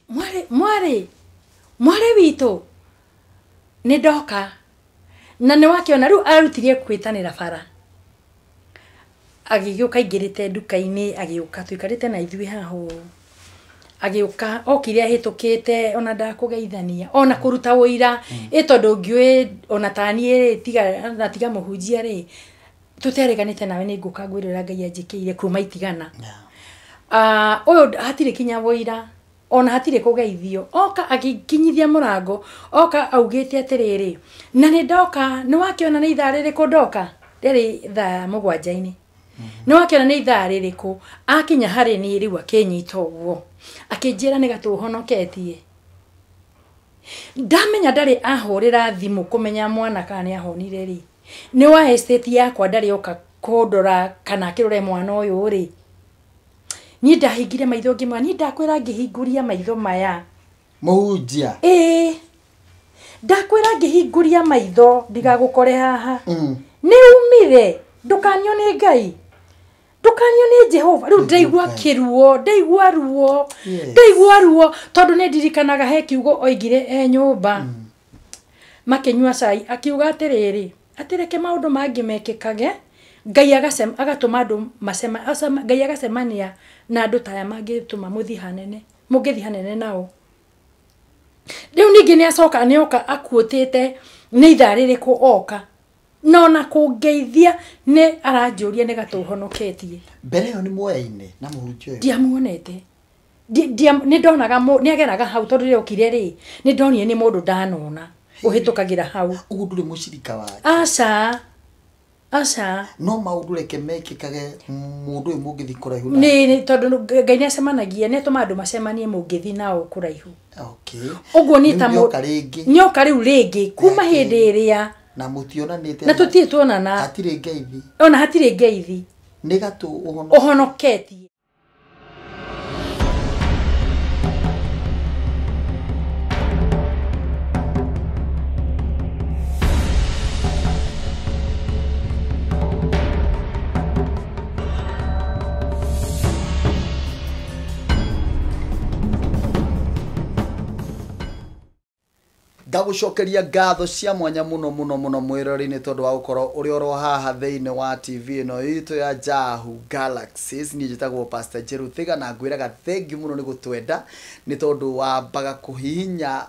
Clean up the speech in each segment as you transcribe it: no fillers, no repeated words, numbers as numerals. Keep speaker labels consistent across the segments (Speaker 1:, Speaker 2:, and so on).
Speaker 1: Mwarĩ, mwarĩ, mwarĩ witũ nĩ ndoka. Na nĩ wakĩona rĩu arutirie kwĩtanĩra bara. Agĩgĩũka aingĩrĩte nduka-inĩ, agĩũka tũikarĩte na ithuĩ haha ũũ. Agĩũka okire ahĩtũkĩte ona ndakũgeithania ona kũruta ũira, ĩ tondũ ngĩũĩ ona taniĩ rĩ, tiga na tiga mũhunjia rĩ, tũtereganĩte nawe nĩ ngũka ngwĩre ũrĩa Ngai anjĩkĩire kuma itigana. Ũyũ hatirĩ kinya ũira, ona hatirĩ kũgeithio. Oka agĩkinyithia mũrango, oka augĩte atĩrĩrĩ, na nĩ ndoka, nĩ wakĩona nĩ ithaa rĩrĩkũ ndoka? Rĩarĩ thaa mũgwanja-inĩ. Nĩ wakĩona nĩ ithaa rĩrĩkũ? Akinya harĩ niĩ rĩu akĩnyita ũguo. Akĩnjĩra nĩ gatũ ũhonoketie. Ndamenya ndarĩ ahũrĩra thimũ kũmenya mwana kana nĩ ahonire rĩ. Nĩ wa estate yakwa ndarĩ oka kũndora kana akĩrore mwana ũyũ rĩ. Niĩ ndahingire maitho ngĩmwĩra, niĩ ndakwĩra ngĩhingũria maitho maya.
Speaker 2: Mũhunjia.
Speaker 1: Ĩĩ. Ndakwĩra ngĩhingũria maitho ndigagũkore haha. Nĩ umire, ndũkanio nĩ Ngai. Ndũkanio nĩ Jehova. Rĩu ndaigua kĩruo, ndaigua ruo. Ndaigua ruo tondũ nĩ ndirikanaga he kiugo oigire e nyũmba. Makĩnyua cai, akiuga atĩrĩrĩ, atĩreke maũndũ mangĩ mekĩkage, Ngai agatũma andũ macema, Ngai agacemania na andũ ta aya mangĩtũma mũthiĩ hanene, mũngĩthiĩ hanene nao. Rĩu ningĩ nĩ acoka nĩ oka akuĩtĩte nĩ ithaa rĩrĩkũ oka. No na kũngeithia nĩ aranjũria nĩ gatũ ũhonoketie.
Speaker 2: Mbere ĩyo nĩ muoyaine na mũhunjia ũyũ?
Speaker 1: Ndiamuonete. Nĩ ndonaga nĩ ageraga hau tondũ rĩrĩa okire rĩ, nĩ ndonire nĩ mũndũ ndanona ũhĩtũkagĩra hau.
Speaker 2: Ũguo ndũrĩ mũcirika wake?
Speaker 1: Aca. Aca.
Speaker 2: No maũndũ reke mekĩkage mũndũ ũyũ mũngĩthiĩ kũraihu nake.
Speaker 1: Nĩ, tondũ Ngai nĩ acemanagia, nĩ atũmaga andũ macemanie mũngĩthiĩ nao kũraihu.
Speaker 2: Okay.
Speaker 1: Ũguo nĩ ta
Speaker 2: Rĩu nĩoka rĩngĩ.
Speaker 1: Nĩoka rĩu rĩngĩ, kuma hĩndĩ ĩrĩa.
Speaker 2: Na mũtionanĩte.
Speaker 1: Na tũtirĩ tuonana.
Speaker 2: Hatirĩ ngeithi.
Speaker 1: Ona hatirĩ ngeithi.
Speaker 2: Nĩ gatũ
Speaker 1: ũhonoketie.
Speaker 2: Ngagũcokeria ngatho cia mwanya mũno mũno mũno mwĩrori-inĩ tondũ wa gũkorwo ũrĩ oro haha thĩinĩ wa TV ĩno itũ ya Jahu Galaxies. Niĩ njĩtagwo Pastor Njeru Thiga na ngwĩraga thank you mũno nĩ gũtwenda nĩ tondũ wambaga kũhihinya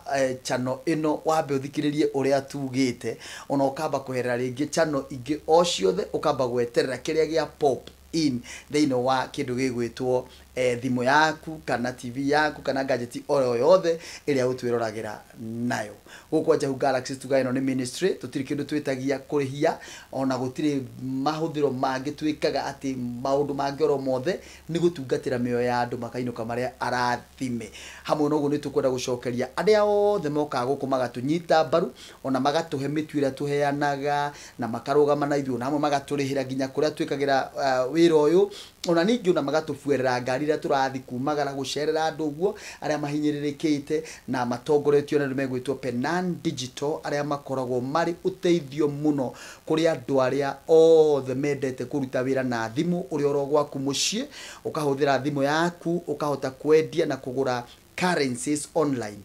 Speaker 2: channel ĩno wambe ũthikĩrĩrie ũrĩa tugĩte, ona ũkamba kweherera rĩngĩ channel ingĩ o ciothe, ũkamba gweterera kĩrĩa gĩa pop in thĩinĩ wa kĩndũ gĩgwĩtwo thimũ yaku kana TV yaku kana gadget o yothe ĩrĩa ũtwĩroragĩra nayo. Gũkũ Jahu Galaxies tugaga ĩno nĩ ministry, tũtirĩ kĩndũ twĩtagia kũrĩhia ona gũtirĩ mahũthĩro mangĩ twĩkaga atĩ maũndũ mangĩ oro mothe nĩ gũtungatĩra mĩoyo ya andũ makainũka marĩa arathime. Hamwe na ũguo nĩ tũkwenda gũcokeria arĩa othe mokaga gũkũ magatũnyita mbaru ona magatũhe mĩtu ĩrĩa tũheanaga na makarũgama na ithuĩ, ona amwe magatũrĩhĩra nginya kũrĩa twĩkagĩra wĩra ũyũ, ona ningĩ ona magatũbuerera ngari iria tũrathiĩ kumagara gũcerera andũ ũguo arĩa mahinyĩrĩrĩkĩte na matongoretio nĩ andũ megwĩtwo Penan Digital arĩa makoragwo marĩ ũteithio mũno kũrĩ andũ arĩa othe mendete kũruta wĩra na thimũ, ũrĩ oro gwaku mũciĩ ũkahũthĩra thimũ yaku ũkahota kwendia na kũgũra currencies online.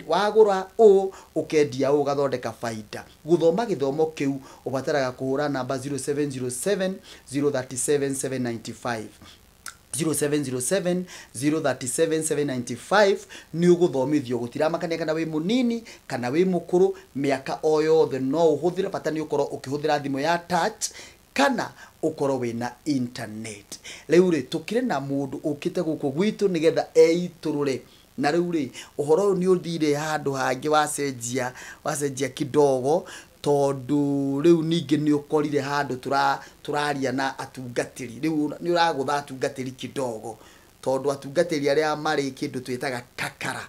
Speaker 2: Wagũra ũũ ũkendia ũũ ũgathondeka baida. Gũthoma gĩthomo kĩu ũbataraga kũhũra namba 0707 037 795. 0707 037 795 nĩ ũgũthomithio gũtiramakania kana wĩ mũnini kana wĩ mũkũrũ, mĩaka o yothe no ũhũthĩre, bata nĩ ũkorwo ũkĩhũthĩra thimũ ya touch kana ũkorwo wĩna internet. Rĩu rĩ tũkĩrĩ na mũndũ ũkĩte gũkũ gwitũ nĩgetha eitũrũre. Na rĩu rĩ ũhoro ũyũ nĩ ũthire handũ hangĩ wacenjia kidogo tondũ rĩu ningĩ nĩ ũkorire handũ tũraria na atungatĩri. Rĩu nĩ ũragũtha atungatĩri kidogo tondũ atungatĩri arĩa marĩ kĩndũ twĩtaga kakara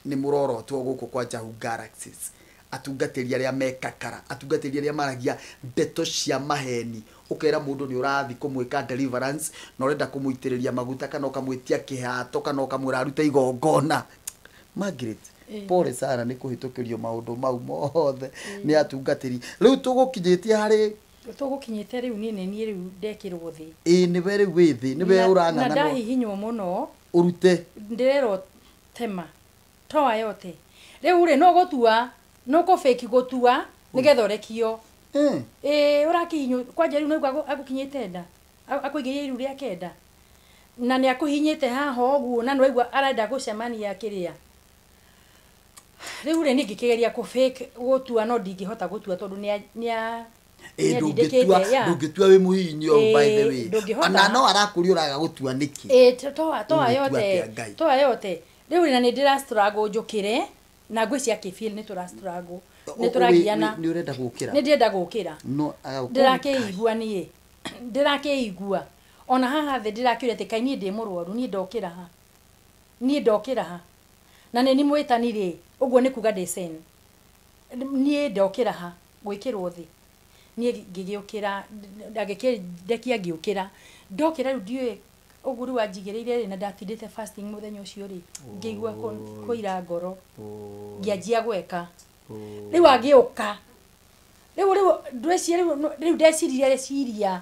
Speaker 2: nĩ mũrorotwo gũkũ kwa Jahu Galaxies. Atungatĩri arĩa me kakara, atungatĩri arĩa maragia ndeto cia maheni, ũkera mũndũ nĩ ũrathiĩ kũmwĩka deliverance na ũrenda kũmũitĩrĩria maguta kana ũkamwĩtia kĩhato kana ũkamwĩra arute igongona. Margaret, pole sana nĩ kũhĩtũkĩrio maũndũ mau mothe nĩ atungatĩri. Rĩu tũgũkinyĩtie harĩ
Speaker 1: tũgũkinyĩte rĩu niĩ nĩ niĩ rĩu ndekĩrwo thĩ.
Speaker 2: Ĩĩ nĩwe rĩu wĩ thĩ, nĩwe
Speaker 1: Na
Speaker 2: ũrang'ang'ana.
Speaker 1: ndahihinywo mũno.
Speaker 2: Ũrute.
Speaker 1: Ndĩrerwo Tema toa yote. Rĩu rĩ, no gũtua no kũbĩki gũtua nĩgetha ũrekio. Ĩĩ, ũrakihinywo kwanja rĩu nĩguo agũkinyĩte nda, akũigĩrĩire iru rĩake nda na nĩ akũhinyĩte haha ũguo, na nĩwaigua arenda gũcemania kĩrĩa. Rĩu rĩ, niĩ ngĩkĩgeria kũ fake gũtua, no ndingĩhota gũtua tondũ nĩ
Speaker 2: Ĩ,
Speaker 1: nĩandindĩkĩte,
Speaker 2: ndũngĩtua
Speaker 1: yeah.
Speaker 2: Ndũngĩtua wĩ mũhihinyi ũũ, by the way.
Speaker 1: Ndũngĩhota.
Speaker 2: Ona no arakũria ũraga gũtua nĩkĩ?
Speaker 1: Ĩ, toa toa
Speaker 2: Ũgĩtua
Speaker 1: yote.
Speaker 2: atĩa Ngai?
Speaker 1: Toa yote. Rĩu rĩ, na nĩ ndĩra struggle njũkĩre, na ngwĩciria kĩfeel nĩ tũra struggle, nĩ tũragiana.
Speaker 2: Nĩ ũrenda gũkĩra?
Speaker 1: Nĩ ndĩrenda gũkĩra.
Speaker 2: No agagũkũria.
Speaker 1: Ndĩrakĩigua, niĩ ndĩrakĩigua ona haha thĩ ndĩrakĩũria atĩ kaĩ niĩ ndĩ mũrwaru, niĩ ndokĩra ha, niĩ ndokĩra ha, na nĩ ni mwĩtani rĩ, ũguo nĩ kuga ndĩ sane. Niĩ ndokĩra ha gwĩkĩrwo thĩ? Niĩ ngĩgĩũkĩra, agĩkĩndekia, ngĩũkĩra. Ndokĩra rĩu ndiũĩ ũguo rĩu anjigĩrĩire rĩ, na ndatindĩte fasting mũthenya ũcio rĩ, ngĩigua kũira ngoro, ngĩanjia gweka. Rĩu agĩũka, rĩu ndweciria, rĩu ndeciririe rĩciria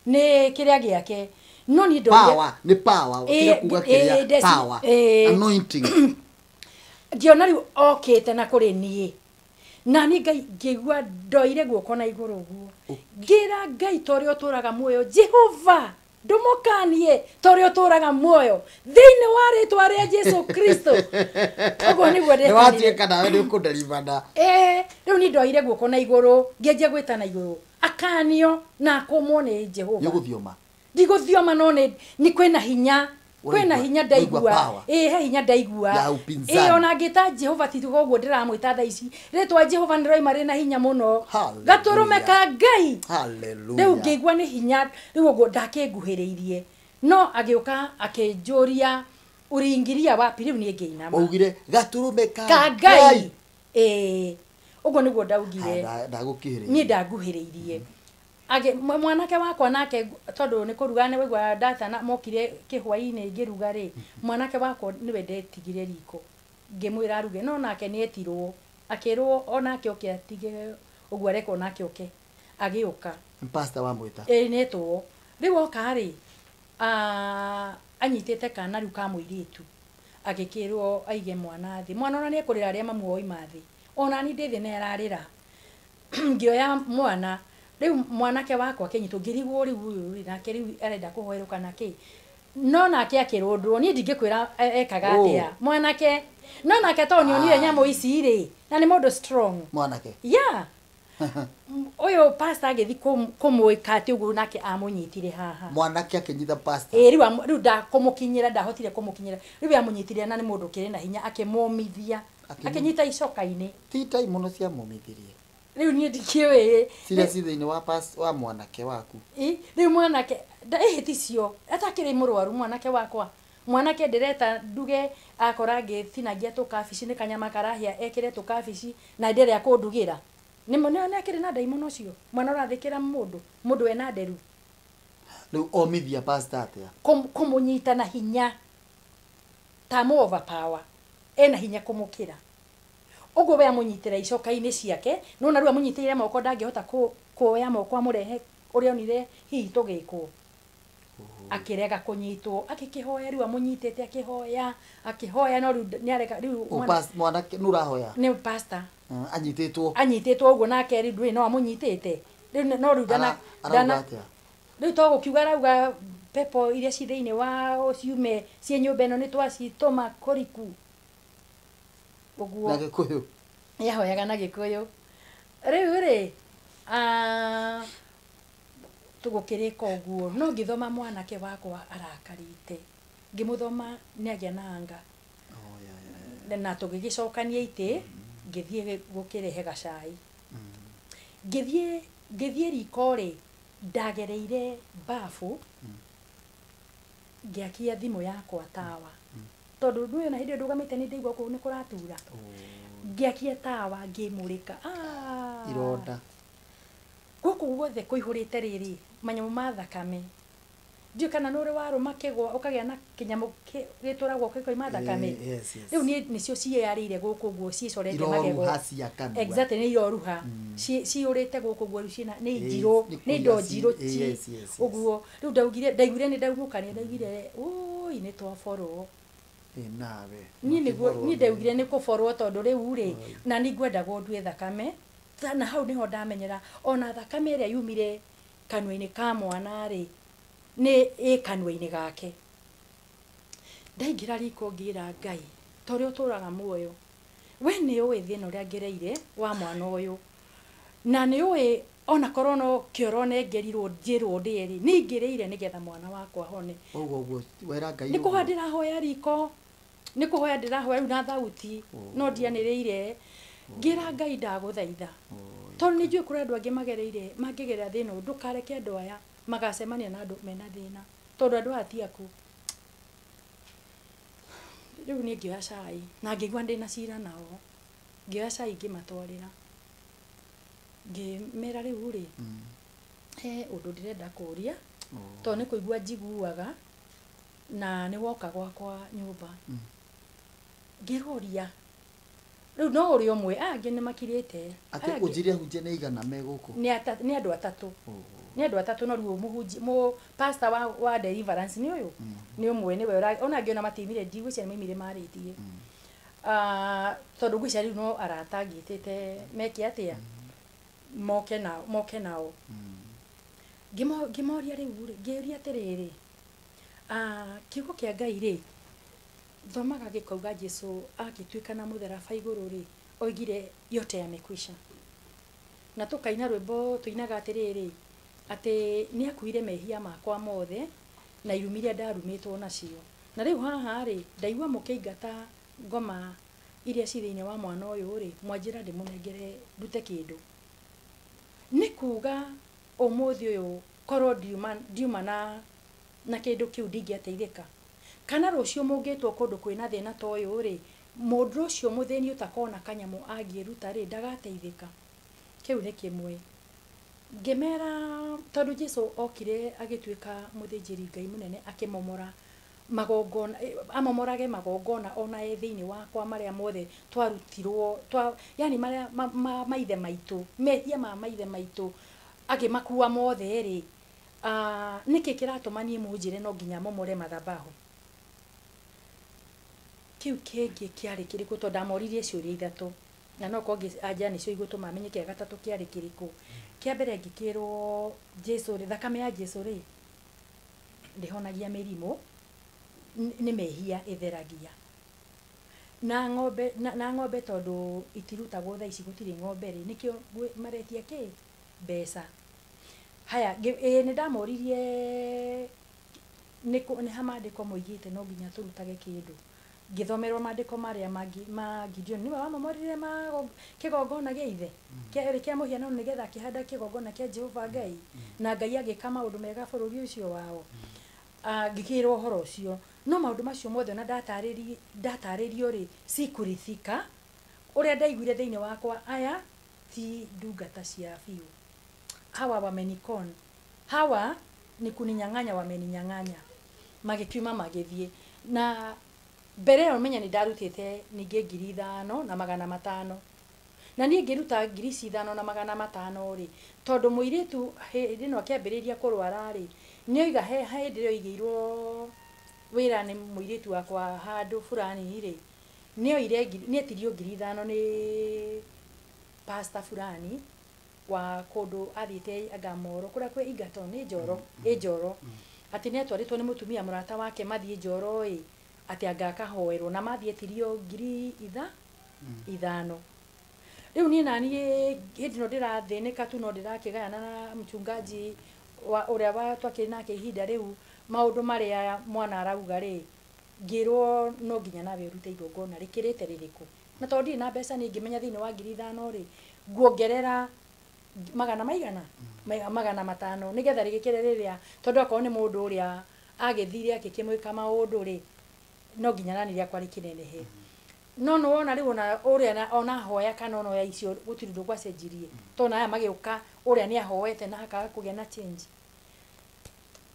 Speaker 1: nĩ kĩrĩa gĩake, no niĩ ndorire.
Speaker 2: Power nĩ power. Tiga kuga kĩrĩa power, anointing.
Speaker 1: Ngĩona rĩu okĩte na kũrĩ niĩ, na niĩ Ngai ngĩigua ndoire guoko na igũrũ ũguo, ngĩra Ngai, ta ũrĩa ũtũraga muoyo, Jehova, ndũmũkanie, ta ũrĩa ũtũraga muoyo, thĩinĩ wa rĩtwa rĩa Jesu Kristo. Ũguo nĩguo
Speaker 2: Nĩ
Speaker 1: ndetanire.
Speaker 2: watuĩka nawe nĩ ũkũnderibana.
Speaker 1: Ĩĩ, rĩu niĩ ndoire guoko na igũrũ, ngĩanjia gwĩta na igũrũ akanio na akũmwo nĩ
Speaker 2: Nĩ
Speaker 1: Jehova.
Speaker 2: ũgũthioma.
Speaker 1: Ndigũthioma, no nĩ kwĩna hinya, kwĩna
Speaker 2: Ũraigua-
Speaker 1: hinya
Speaker 2: ũraigua
Speaker 1: ndaigua.
Speaker 2: power.
Speaker 1: Ĩĩ, he hinya ndaigua.
Speaker 2: Ya upinzani.
Speaker 1: Ĩĩ, ona ngĩta Jehova, tituga ũguo ndĩramwĩta thaa ici, rĩtwa Jehova nĩ roima rĩna hinya mũno.
Speaker 2: Hallelujah.
Speaker 1: Gatũrũme ka Ngai. Rĩu
Speaker 2: Hallelujah.
Speaker 1: ngĩigua nĩ hinya rĩu ũguo ndakĩnguhĩrĩirie, no agĩũka akĩnjũria, "Uliingilia wapi?" Rĩu niĩ ngĩinama.
Speaker 2: Waugire gatũrũme ka
Speaker 1: Ka Ngai. Ĩĩ, ũguo nĩguo ndaugire.
Speaker 2: Ndagũkĩhĩrĩirie.
Speaker 1: Niĩ ndanguhĩrĩirie. Mwanake wakwa nake, tondũ nĩ kũruga, nĩ waigua ndatana mokire kĩhwainĩ ngĩruga rĩ, mwanake wakwa nĩwe ndetigire riko, ngĩmwĩra aruge, no nake nĩ etirwo, akĩrwo onake oke atige ũguo areka, onake oke. Agĩũka.
Speaker 2: Pastor wamwĩta?
Speaker 1: Ĩĩ, nĩetwo. Rĩu oka rĩ, anyitĩte kana rĩu ka mũirĩtu, agĩkĩrwo aige mwana thĩ. Mwana ona nĩ ekũrĩra arĩa mamu oima thĩ, ona ni ndĩ thĩ na ararĩra. Ngĩoya mwana rĩu, mwanake wakwa akĩnyitwo, ngĩrigwo rĩu ũyũ rĩ nake rĩu arenda kũhoerwo kana kĩ, no nake akĩrũndwo. Niĩ ndingĩkwĩra ekaga
Speaker 2: Oh.
Speaker 1: atĩa mwanake, no nake tondũ nĩonire nyamũ ici rĩ, na nĩ mũndũ strong.
Speaker 2: Mwanake?
Speaker 1: Yeah. Ũyũ pastor agĩthiĩ kũmwĩka atĩ ũguo, nake amũnyitire haha.
Speaker 2: Mwanake akĩnyita pastor?
Speaker 1: Ĩĩ, rĩu rĩu ndakũmũkinyĩra, ndahotire kũmũkinyĩra. Rĩu amũnyitire, na nĩ mũndũ ũkĩrĩ na hinya, akĩmũmithia. Akĩnyita icoka-inĩ.
Speaker 2: Ti tai mũno ciamũmithirie?
Speaker 1: Rĩu niĩ ndikĩũĩ.
Speaker 2: Ciria ci thĩinĩ wa wa mwanake waku.
Speaker 1: Ĩ, rĩu mwanake ĩhĩ ticio atakĩrĩ mũrwaru mwanake wakwa. Mwanake ndĩreta nduge, akora ngĩtinangia tũkabici, nĩ kanyama karahĩa, ekĩre tũkabici na ndĩrĩa kũndugĩra. Nĩ akĩrĩ na ndaimono ũcio mwana ũrathĩkĩra mũndũ wena nderu.
Speaker 2: Rĩu omithia pastor atĩa?
Speaker 1: Kũmũnyita na hinya ta mũ overpower, ena hinya kũmũkĩra ũguo we amũnyitĩra icoka-inĩ ciake, nona rĩu amũnyitĩrĩire moko, ndangĩhota kuoya moko amũrehe ũrĩa onire hihi tũgĩkwo. Akĩrega kũnyitwo, akĩkĩhoya. Rĩu amũnyitĩte akĩhoya, akĩhoya, no rĩu nĩarega rĩu.
Speaker 2: O mwanake nũ ũrahoya?
Speaker 1: Nĩ pastor.
Speaker 2: Anyitĩtwo?
Speaker 1: Anyitĩtwo ũguo nake rĩu ndũĩ no amũnyitĩte rĩu, no rĩu ndana
Speaker 2: Arauga
Speaker 1: ndana
Speaker 2: atĩa?
Speaker 1: Rĩu to gũkiuga arauga pepo iria ci thĩinĩ wa ciume ciĩ nyũmba ĩno, nĩ twacitũma kũriku ũguo.
Speaker 2: Na Gĩkũyũ?
Speaker 1: Nĩahoyaga na Gĩkũyũ. Rĩu rĩ, tũgũkĩrĩka ũguo, no ngĩthoma mwanake wakwa arakarĩte, ngĩmũthoma nĩ agĩa na anga.
Speaker 2: Oh, yeah.
Speaker 1: Na tũgĩgĩcokania itĩ, ngĩthiĩ gũkĩrehe gacai, ngĩthiĩ riko rĩ, ndagereire bafu, ngĩakia thimũ yakwa tawa, tondũ ndũĩ ona hĩndĩ ĩyo ndũgamĩte nĩ ndaigua kũu nĩ kũratura. Ngĩakia tawa, ngĩmũrĩka. Ah!
Speaker 2: Ironda.
Speaker 1: Gũkũ guothe kũihũrĩte rĩrĩ manyamũ ma thakame. Ndiũĩ kana nĩ ũrĩ warũma kĩgwa ũkagĩa na kĩnyamũ gĩtũragwo gĩkoima thakame.
Speaker 2: Yes.
Speaker 1: Rĩu niĩ nĩcio ciĩyarĩire gũkũ ũguo, ciĩcorete magego.
Speaker 2: Iroruha cia kanua.
Speaker 1: Exactly, nĩ iroruha. Ciyũrĩte gũkũ ũguo rĩu ciĩna nĩ njirũ.
Speaker 2: Nĩ
Speaker 1: Nĩ indo
Speaker 2: kũiya
Speaker 1: njirũ ci
Speaker 2: yes.
Speaker 1: Ũguo rĩu ndaugire, ndaiguire nĩ ndaumũkania, ndaiguire ũi nĩ twaborwo.
Speaker 2: Ĩ nawe.
Speaker 1: Niĩ nĩguo
Speaker 2: Makĩborwo
Speaker 1: niĩ ndaugire nĩ kũborwo tondũ rĩu rĩ na nĩ ngwendagwo ndue thakame. Na hau nĩho ndamenyera ona thakame ĩrĩa yumire kanua-inĩ ka mwana rĩ nĩ ĩ kanua-inĩ gake. Ndaingĩra riko ngĩra Ngai ta ũrĩa ũtũraga muoyo, we nĩ ũĩ thĩna ũrĩa ngereire wa mwana ũyũ, na nĩ ũĩ ona korwo no kĩoro nengerirwo njĩrwo ndĩe rĩ, nĩ ingĩrĩire nĩgetha mwana wakwa ahone.
Speaker 2: Ũguo ũguo wera Ngai.
Speaker 1: Nĩ kũhoya ndĩrahoya riko, nĩ kũhoya ndĩrahoya rĩu na thauti, no ndianĩrĩire. Ngĩra Ngai ndagũthaitha, tondũ nĩ njũĩ kũrĩ andũ angĩ magereire mangĩgerera thĩna ũyũ, ndũkareke andũ aya magacemania na andũ mena thĩna, tondũ andũ aya ti aku. Rĩu niĩ ngĩoya cai na ngĩigua ndĩna cira nao, ngĩoya cai ngĩmatwarĩra, ngĩmera rĩu rĩ he ũndũ ndĩrenda kũũria, tondũ nĩ kũigua njiguaga na nĩ woka gwakwa nyũmba. Ngĩroria rĩu no ũrĩa ũmwe, aya angĩ nĩ makirĩte.
Speaker 2: Atĩ
Speaker 1: Aya angĩ-
Speaker 2: ũnjire ahunjia nĩ igana me gũkũ.
Speaker 1: Nĩ andũ atatũ. Nĩ andũ atatũ, no rĩu mũhunji mũ pastor wa deliverance nĩ ũyũ nĩ ũmwe nĩwe ona angĩ ona matiumire, ndigwĩciria nĩ maumire marĩtie. Tondũ ngwĩciria rĩu no arata ngĩtĩte meke atĩa, moke nao, moke nao. Ngĩmoria rĩu rĩ, ngĩũria atĩrĩrĩ, kiugo kĩa Ngai rĩ, thomaga gĩkauga Jesu agĩtuĩka na mũtharaba igũrũ rĩ, oigire yote yamekwisha. Na tũkaina rwĩmbo tũinaga atĩrĩrĩ, atĩ nĩ akuire mehia makwa mothe na irumi iria ndarumĩtwo nacio. Na rĩu haha rĩ, ndaigua mũkĩingata ngoma iria ci thĩinĩ wa mwana ũyũ rĩ, mwanjĩra ndĩmũnengere ndute kĩndũ. Nĩ kuga ũmũthĩ ũyũ korwo ndiuma na kĩndũ kĩu ndingĩateithĩka. Kana rũciũ mũngĩtwo kũndũ kwĩna thĩna ta ũyũ rĩ, mũndũ ũcio mũthĩni ũtakona kanyamũ angĩruta rĩ, ndagateithĩka. Kĩu nĩ kĩmwe. Ngĩmera tondũ Jesu okire agĩtuĩka mũthĩnjĩri Ngai mũnene akĩmomora magongona, amomorage magongona ona e thĩinĩ wakwa marĩa mothe twarutirwo, yani marĩa maithe maitũ, mehia ma maithe maitũ agĩmakua mothe rĩ, nĩkĩ kĩratũma niĩ mũnjĩre no nginya momore mathabahu? Kĩu kĩngĩ kĩarĩ kĩrĩkũ? Tondũ ndamoririe ciũria ithatũ na no korwo anja nĩcio igũtũma menye kĩa gatatũ kĩarĩ kĩrĩkũ. Kĩa mbere ngĩkĩrwo Jesu rĩ, thakame ya Jesu rĩ ndĩhonagia mĩrimũ, nĩ mehia ĩtheragia. Na ng'ombe, na ng'ombe tondũ itirutagwo thaa ici gũtirĩ ng'ombe rĩ, nĩkĩo maretia kĩ? Mbeca. Haya, nĩ ndamoririe nĩ ha maandĩko moigĩte no nginya tũrutage kĩndũ. Ngĩthomerwo maandĩko marĩa ma Gideon, nĩwe wamomorire kĩgongona gĩa ithe kĩa mũhianano nĩgetha akĩhanda kĩgongona kĩa Jehova Ngai, na Ngai agĩka maũndũ mega bũrũri ũcio wao. Ngĩkĩrwo ũhoro ũcio, no maũndũ macio mothe ona ndatarĩrio rĩ, sikurithika. Ũrĩa ndaiguire thĩinĩ wakwa, aya ti ndungata cia biũ, hawa wamenikon, hawa ni kuninyang'anya, wameninyang'anya. Magĩkiuma magĩthiĩ. Na mbere ĩyo menya nĩ ndarutĩte ningĩ 5,500. Na niĩ ngĩruta 5,500 rĩ, tondũ mũirĩtu hĩndĩ ĩno akĩambĩrĩria kũrwara rĩ, nĩ oiga he hĩndĩ ĩrĩa oigĩirwo wĩra nĩ mũirĩtu wakwa handũ fulani rĩ, nĩ oire nĩ etirio 5,000 nĩ pastor fulani wa kũndũ athiĩte anga Moro, kũrĩa kwĩ Egerton, nĩ Njoro, ĩ Njoro. Atĩ nĩ atwarĩtwo nĩ mũtumia mũrata wake mathiĩ Njoro ĩ, atĩ anga akahoerwo, na mathiĩ etirio 5,000. Rĩu niĩ na niĩ hĩndĩ ĩno ndĩrathĩnĩka tu no ndĩrakĩgayana na mchungaji wa ũrĩa wa twakĩrĩ nake ihinda rĩu maũndũ marĩa mwana arauga rĩ, ngĩrwo no nginya nawe ũrute igongona rĩkĩrĩte rĩrĩkũ. Na tondũ ndirĩ na mbeca niĩ ngĩmenya thĩinĩ wa 5,000 rĩ, nguongerera magana maigana? 500 nĩgetha rĩgĩkĩre rĩrĩa, tondũ akorwo nĩ mũndũ ũrĩa agĩthire akĩkĩmwĩka maũndũ rĩ, no nginya nani rĩakwa rĩkĩnenehe. No nĩ wona rĩu ona ũrĩa ona ahoya kana ona oya icio gũtirĩ ũndũ gwacenjirie, tondũ aya magĩũka ũrĩa nĩ ahoete na hakaga kũgĩa na change.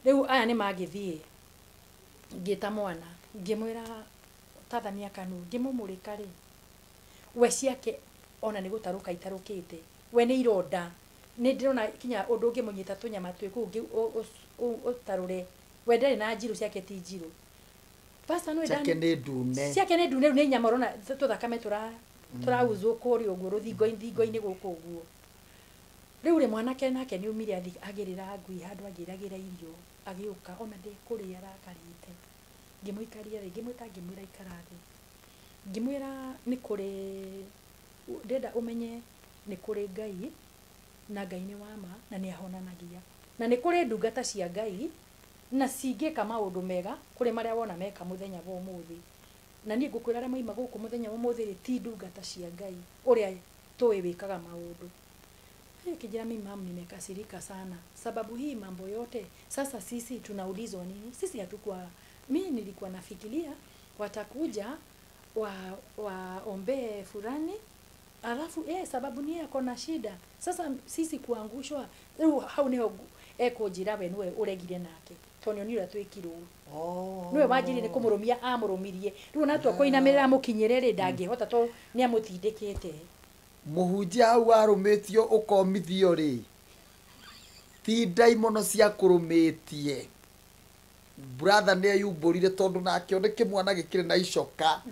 Speaker 1: Rĩu aya nĩ magĩthiĩ, ngĩta mwana ngĩmwĩra tathamia kanua, ngĩmũmũrĩka rĩ, we ciake ona nĩ gũtarũka itarũkĩte, we nĩ ironda, nĩ ndĩrona kinya ũndũ ũngĩmũnyita tũnyama twĩ kũu ũtarũre, we ndarĩ na njirũ, ciake ti njirũ. Pastor no
Speaker 2: Ciake nĩ ndune.
Speaker 1: Ciake nĩ ndune, nĩ nyama ũrona tũthakame tũrauzwo kũrĩa ũguo rũthingo-inĩ thingo-inĩ gũkũ ũguo. Rĩu rĩ mwanake nake nĩ umire athi agĩrĩra ngui handũ angĩragĩra irio, agĩũka ona ndekũrĩa arakarĩte. Ngĩmũikaria thĩ, ngĩmwĩta ngĩmwĩra ikara thĩ. Ngĩmwĩra nĩ kũrĩ, ndĩrenda ũmenye nĩ kũrĩ Ngai, na Ngai nĩ wa ma na nĩ ahonanagia. Na nĩ kũrĩ ndungata cia Ngai na cingĩka maũndũ mega kũrĩ marĩa wona meka mũthenya wa ũmũthĩ. Na niĩ ngũkwĩra arĩa maima gũkũ mũthenya wa ũmũthĩ rĩ, ti ndungata cia Ngai ũrĩa tũĩ wĩkaga maũndũ. Kijana, mimi mama nimekasirika sana sababu hii mambo yote sasa sisi tunaulizwa nini? Sisi hatukuwa, mimi nilikuwa nafikiria watakuja waombee fulani alafu sababu ni yako na shida. Sasa sisi kuangushwa rĩu hau niho ekunjira we niwe uregire nake tonyo ni uria twikirwo. Niwe wanjirire kumurumia amũrũmirie rĩu na twakoinamirira amũkinyĩre rĩ ndangĩhota to nĩ amũtindĩkĩte.
Speaker 2: Mũhunjia hau arũmĩtio ũkomithio rĩ, ti ndaimono cia kũrũmĩtie. Brother nĩ eyumbũrire tondũ nake nĩ kĩmwana gĩkĩrĩ na icoka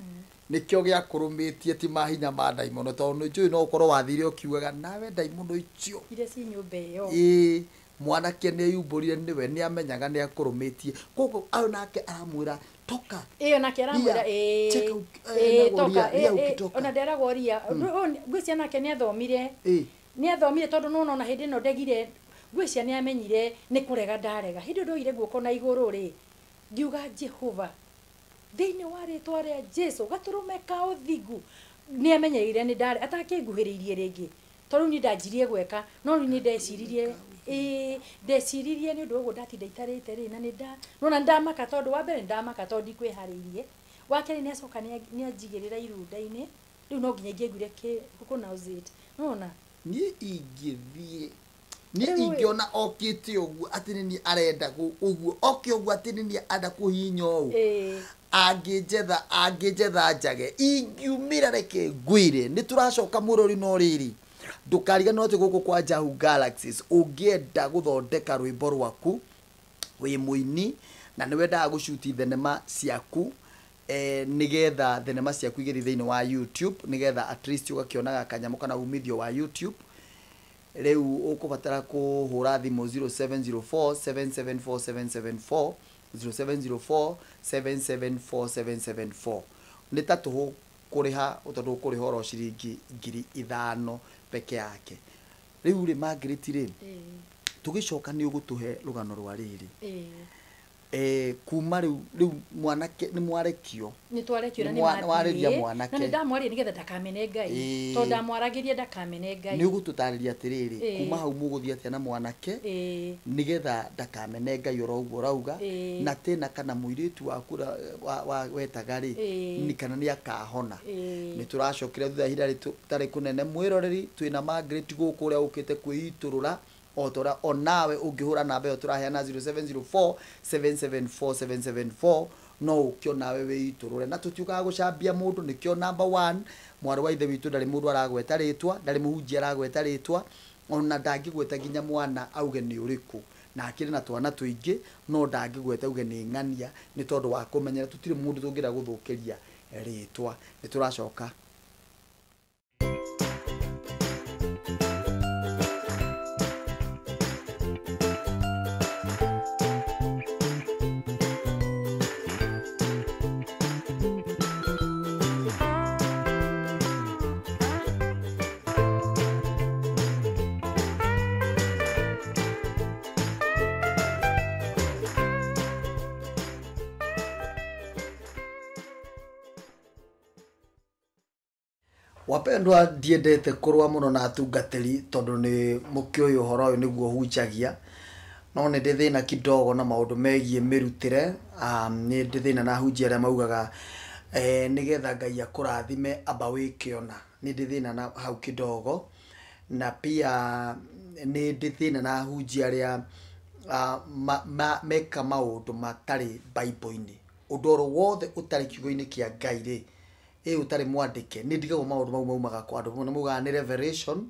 Speaker 2: nĩkĩo gĩa kũrũmĩtie ti mahinya ma ndaimono tondũ nĩ njũĩ no ũkorwo wathire ũkiugaga nawe ndaimono icio
Speaker 1: iria ci nyũmba ĩyo.
Speaker 2: Ĩĩ, mwanake nĩ eyumbũrire nĩwe nĩ amenyaga nĩ akũrũmĩtie, koguo ayo nake aramwĩra toka.
Speaker 1: Ĩyo nake aramwĩra ĩĩ toka, ona nderagwo ria. Ngwĩciria nake nĩ athomire. Nĩ athomire tondũ nĩ wona hĩndĩ ĩno ndegire, ngwĩciria nĩ amenyire nĩ kũrega ndarega. Hĩndĩ ĩyo ndoire guoko na igũrũ rĩ, ngiuga Jehova thĩinĩ wa rĩtwa rĩa Jesu gatũrũme ka ũthingu. Nĩ amenyeire nĩ ndare atakĩnguhĩrĩirie rĩngĩ tondũ niĩ ndanjirie gweka, no rĩu nĩ ndeciririe ndeciririe nĩ ũndũ ũguo ndatinda itarĩte rĩ, na nĩ nona ndamaka tondũ wa mbere ndamaka tondũ ndikwĩharĩirie, wa kerĩ nĩ acoka nĩ anjigĩrĩra irunda-inĩ, rĩu no nginya ingĩaiguire kũ nauseate. Nona
Speaker 2: niĩ ingĩthiĩ niĩ ingĩona okĩte ũguo atĩ nĩ niĩ arenda ũguo oke ũguo atĩ nĩ niĩ arenda kũhihinya ũũ, angĩnjetha njage ingiumĩra reke ngwĩre nĩ tũracoka mũrori. No rĩrĩ ndũkariganĩrwo atĩ gũkũ kwa Jahu Galaxies ũngĩenda gũthondeka rwĩmbo rwaku wĩ mũini na nĩ wendaga gũcuti thenema ciaku nĩgetha thenema ciaku igĩthiĩ thĩinĩ wa YouTube nĩgetha at least ũgakĩonaga kanyamũ kana umithio wa YouTube, rĩu ũkũbatara kũhũra thimũ 0704 774 774 0704 774 774. Nĩ ta tũhũ kũrĩha tondũ ũkũrĩha oro ciringi 5,000 peke yake. Rĩu rĩ Margaret rĩ, tũgĩcoka nĩ ũgũtũhe rũgano rwa rĩrĩ. Kuma rĩu mwanake nĩ mwarekio.
Speaker 1: Nĩ twarekio na nĩ
Speaker 2: warĩria mwanake.
Speaker 1: Na nĩ ndamwarĩria nĩgetha ndakamene Ngai. Tondũ ndamwaragĩria ndakamene Ngai.
Speaker 2: Nĩ ũgũtũtarĩria atĩrĩrĩ, kuma hau mũgũthiĩ atĩa na mwanake nĩgetha ndakamene Ngai oro ũguo ũrauga, na tena kana mũirĩtu waku wetaga rĩ nĩ kana nĩ akahona. Nĩ tũracokera thutha ihinda rĩtarĩ kũnene mwĩroreri, twĩna Margaret gũkũ ũrĩa ũkĩte kwĩitũrũra o tora onawe ũngĩhũra namba ĩyo tũraheana 0704 774 774 no ũkĩo nawe wĩitũrũre. Na tũtiugaga gũcambia mũndũ, nĩkĩo number 1 mwarĩ wa ithe witũ ndarĩ mũndũ aragweta rĩtwa, ndarĩ mũhunjia aragweta rĩtwa, ona ndangĩgweta nginya mwana auge nĩ ũrĩkũ, na akĩrĩ na twana tũingĩ no ndangĩgweta auge nĩ ng'ania nĩ tondũ wa kũmenyera tũtirĩ mũndũ tũngĩenda gũthũkĩria rĩtwa. Nĩ tũracoka. Wapendwa, ndiendete kũrũa mũno na atungatĩri tondũ nĩ mũkĩũĩ ũhoro ũyũ nĩguo hunjagia, no nĩ ndĩ thĩna kidogo na maũndũ megiĩ mĩrutĩre. Nĩ ndĩ thĩna na hunjia arĩa maugaga nĩgetha Ngai akũrathime amba wĩke ũna. Nĩ ndĩ thĩna na hau kidogo, na pia nĩ ndĩ thĩna na hunjia arĩa meka maũndũ matarĩ Bible-inĩ. Ũndũ oro wothe ũtarĩ kiugo-inĩ kĩa Ngai rĩ, ũtarĩ mwandĩke, nĩ ndigagwo maũndũ mau maumaga kwa andũ. Nĩ maugaga nĩ revelation,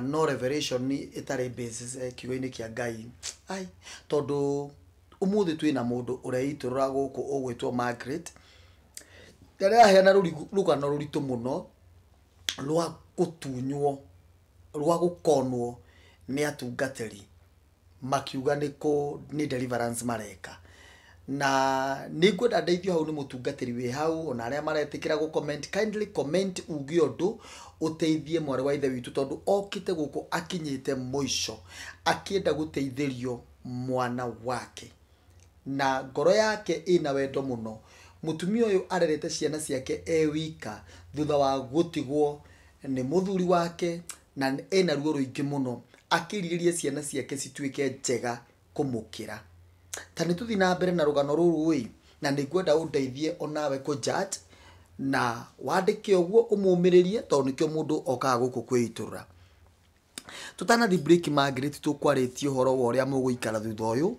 Speaker 2: no revelation ĩtarĩ basis kiugo-inĩ kĩa Ngai. Ai, tondũ Umuthi twina mundu ureiturura guku ugwitwo Margaret. Ndaraheana rugano ruritu muno rwa gutunywo rwa gukonwo ni atungatiri makiuga ni deliverance mareka. Na nĩngwenda ndeithio hau nĩ mũtungatĩri wĩ hau ona arĩa maretĩkĩra gũ comment, kindly comment uge ũndũ ũteithie mwarĩ wa ithe witũ tondũ okĩte gũkũ akinyĩte mũico akĩenda gũteithĩrio mwana wake na ngoro yake ĩna wendo mũno. Mũtumia ũyũ arerete ciana ciake e wika thutha wa gũtigwo nĩ mũthuri wake na ena ruo rũingĩ mũno akĩrirĩria ciana ciake cituĩke njega kũmũkĩra. Ta nĩ tũthiĩ na mbere na rũgano rũrũ ĩ na nĩngwenda ũndeithie onawe kũ judge na wandĩke ũguo ũmũmĩrĩrie tondũ nĩkĩo mũndũ okaga gũkũ kwĩitũrũra. Tũtanathiĩ break Margaret tũkwarĩtie ũhoro wa ũrĩa mũgũikara thutha ũyũ.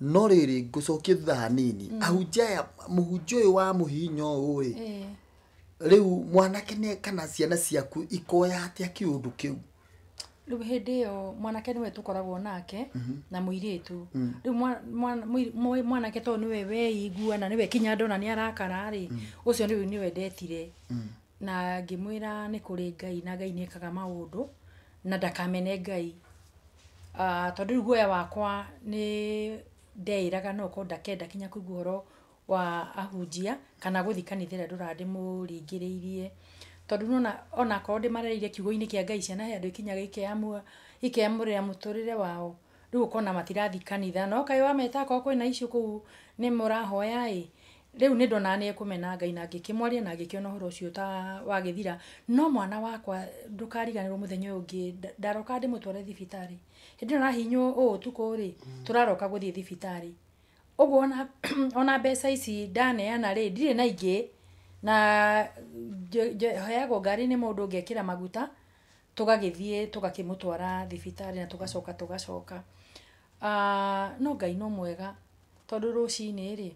Speaker 2: No rĩrĩ ngũcokie thutha hanini. Ahunjia aya mũhunjia ũyũ wa mũhihinyo ũyũ ĩ rĩu mwanake nĩ kana ciana ciaku ikoya atĩa kĩũndũ kĩu?
Speaker 1: Rĩu hĩndĩ ĩyo mwanake nĩwe tũkoragwo nake na mũirĩtu. Rĩu mwanake tondũ nĩwe weigua na nĩwe kinya ndona nĩ arakara rĩ, ũcio rĩu nĩwe ndetire. Na ngĩmwĩra nĩ kũrĩ Ngai na Ngai nĩekaga maũndũ na ndakamene Ngai. Tondũ rĩu guoya wakwa nĩ ndeĩraga no korwo ndakenda kinya kũigua ũhoro wa ahunjia kana gũthiĩ kanitha ĩrĩa ndũraga ndĩmũringĩrĩirie. Tondũ nĩwona onakorwo ndĩmarereire kiugo-inĩ kĩa Ngai ciana he andũ ikinyaga ikeyamũrĩra mũtũrĩre wao. Rĩu ũkona matirathiĩ kanitha no kaĩ wameta akorwo kwĩna issue kũu nĩ mũrahoya ĩ. Rĩu nĩ ndonaga nĩ ekũmena Ngai na ngĩkĩmwaria na ngĩkĩona ũhoro ũcio ta wagĩthira. No mwana wakwa ndũkariganĩrwo mũthenya ũyũ ũngĩ ndaroka ndĩmũtware thibitarĩ. Hĩndĩ ĩyo arahihinywo ũũ ũtukũ rĩ, tũraroka gũthiĩ thibitarĩ. Ũguo ona mbeca ici ndaneana rĩ, ndirĩ na ingĩ na heagwo ngari nĩ mũndũ ngekĩra maguta tũgagĩthiĩ tũgakĩmũtwara thibitarĩ na tũgacoka tũgacoka. No Ngai no mwega tondũ rũcinĩ rĩ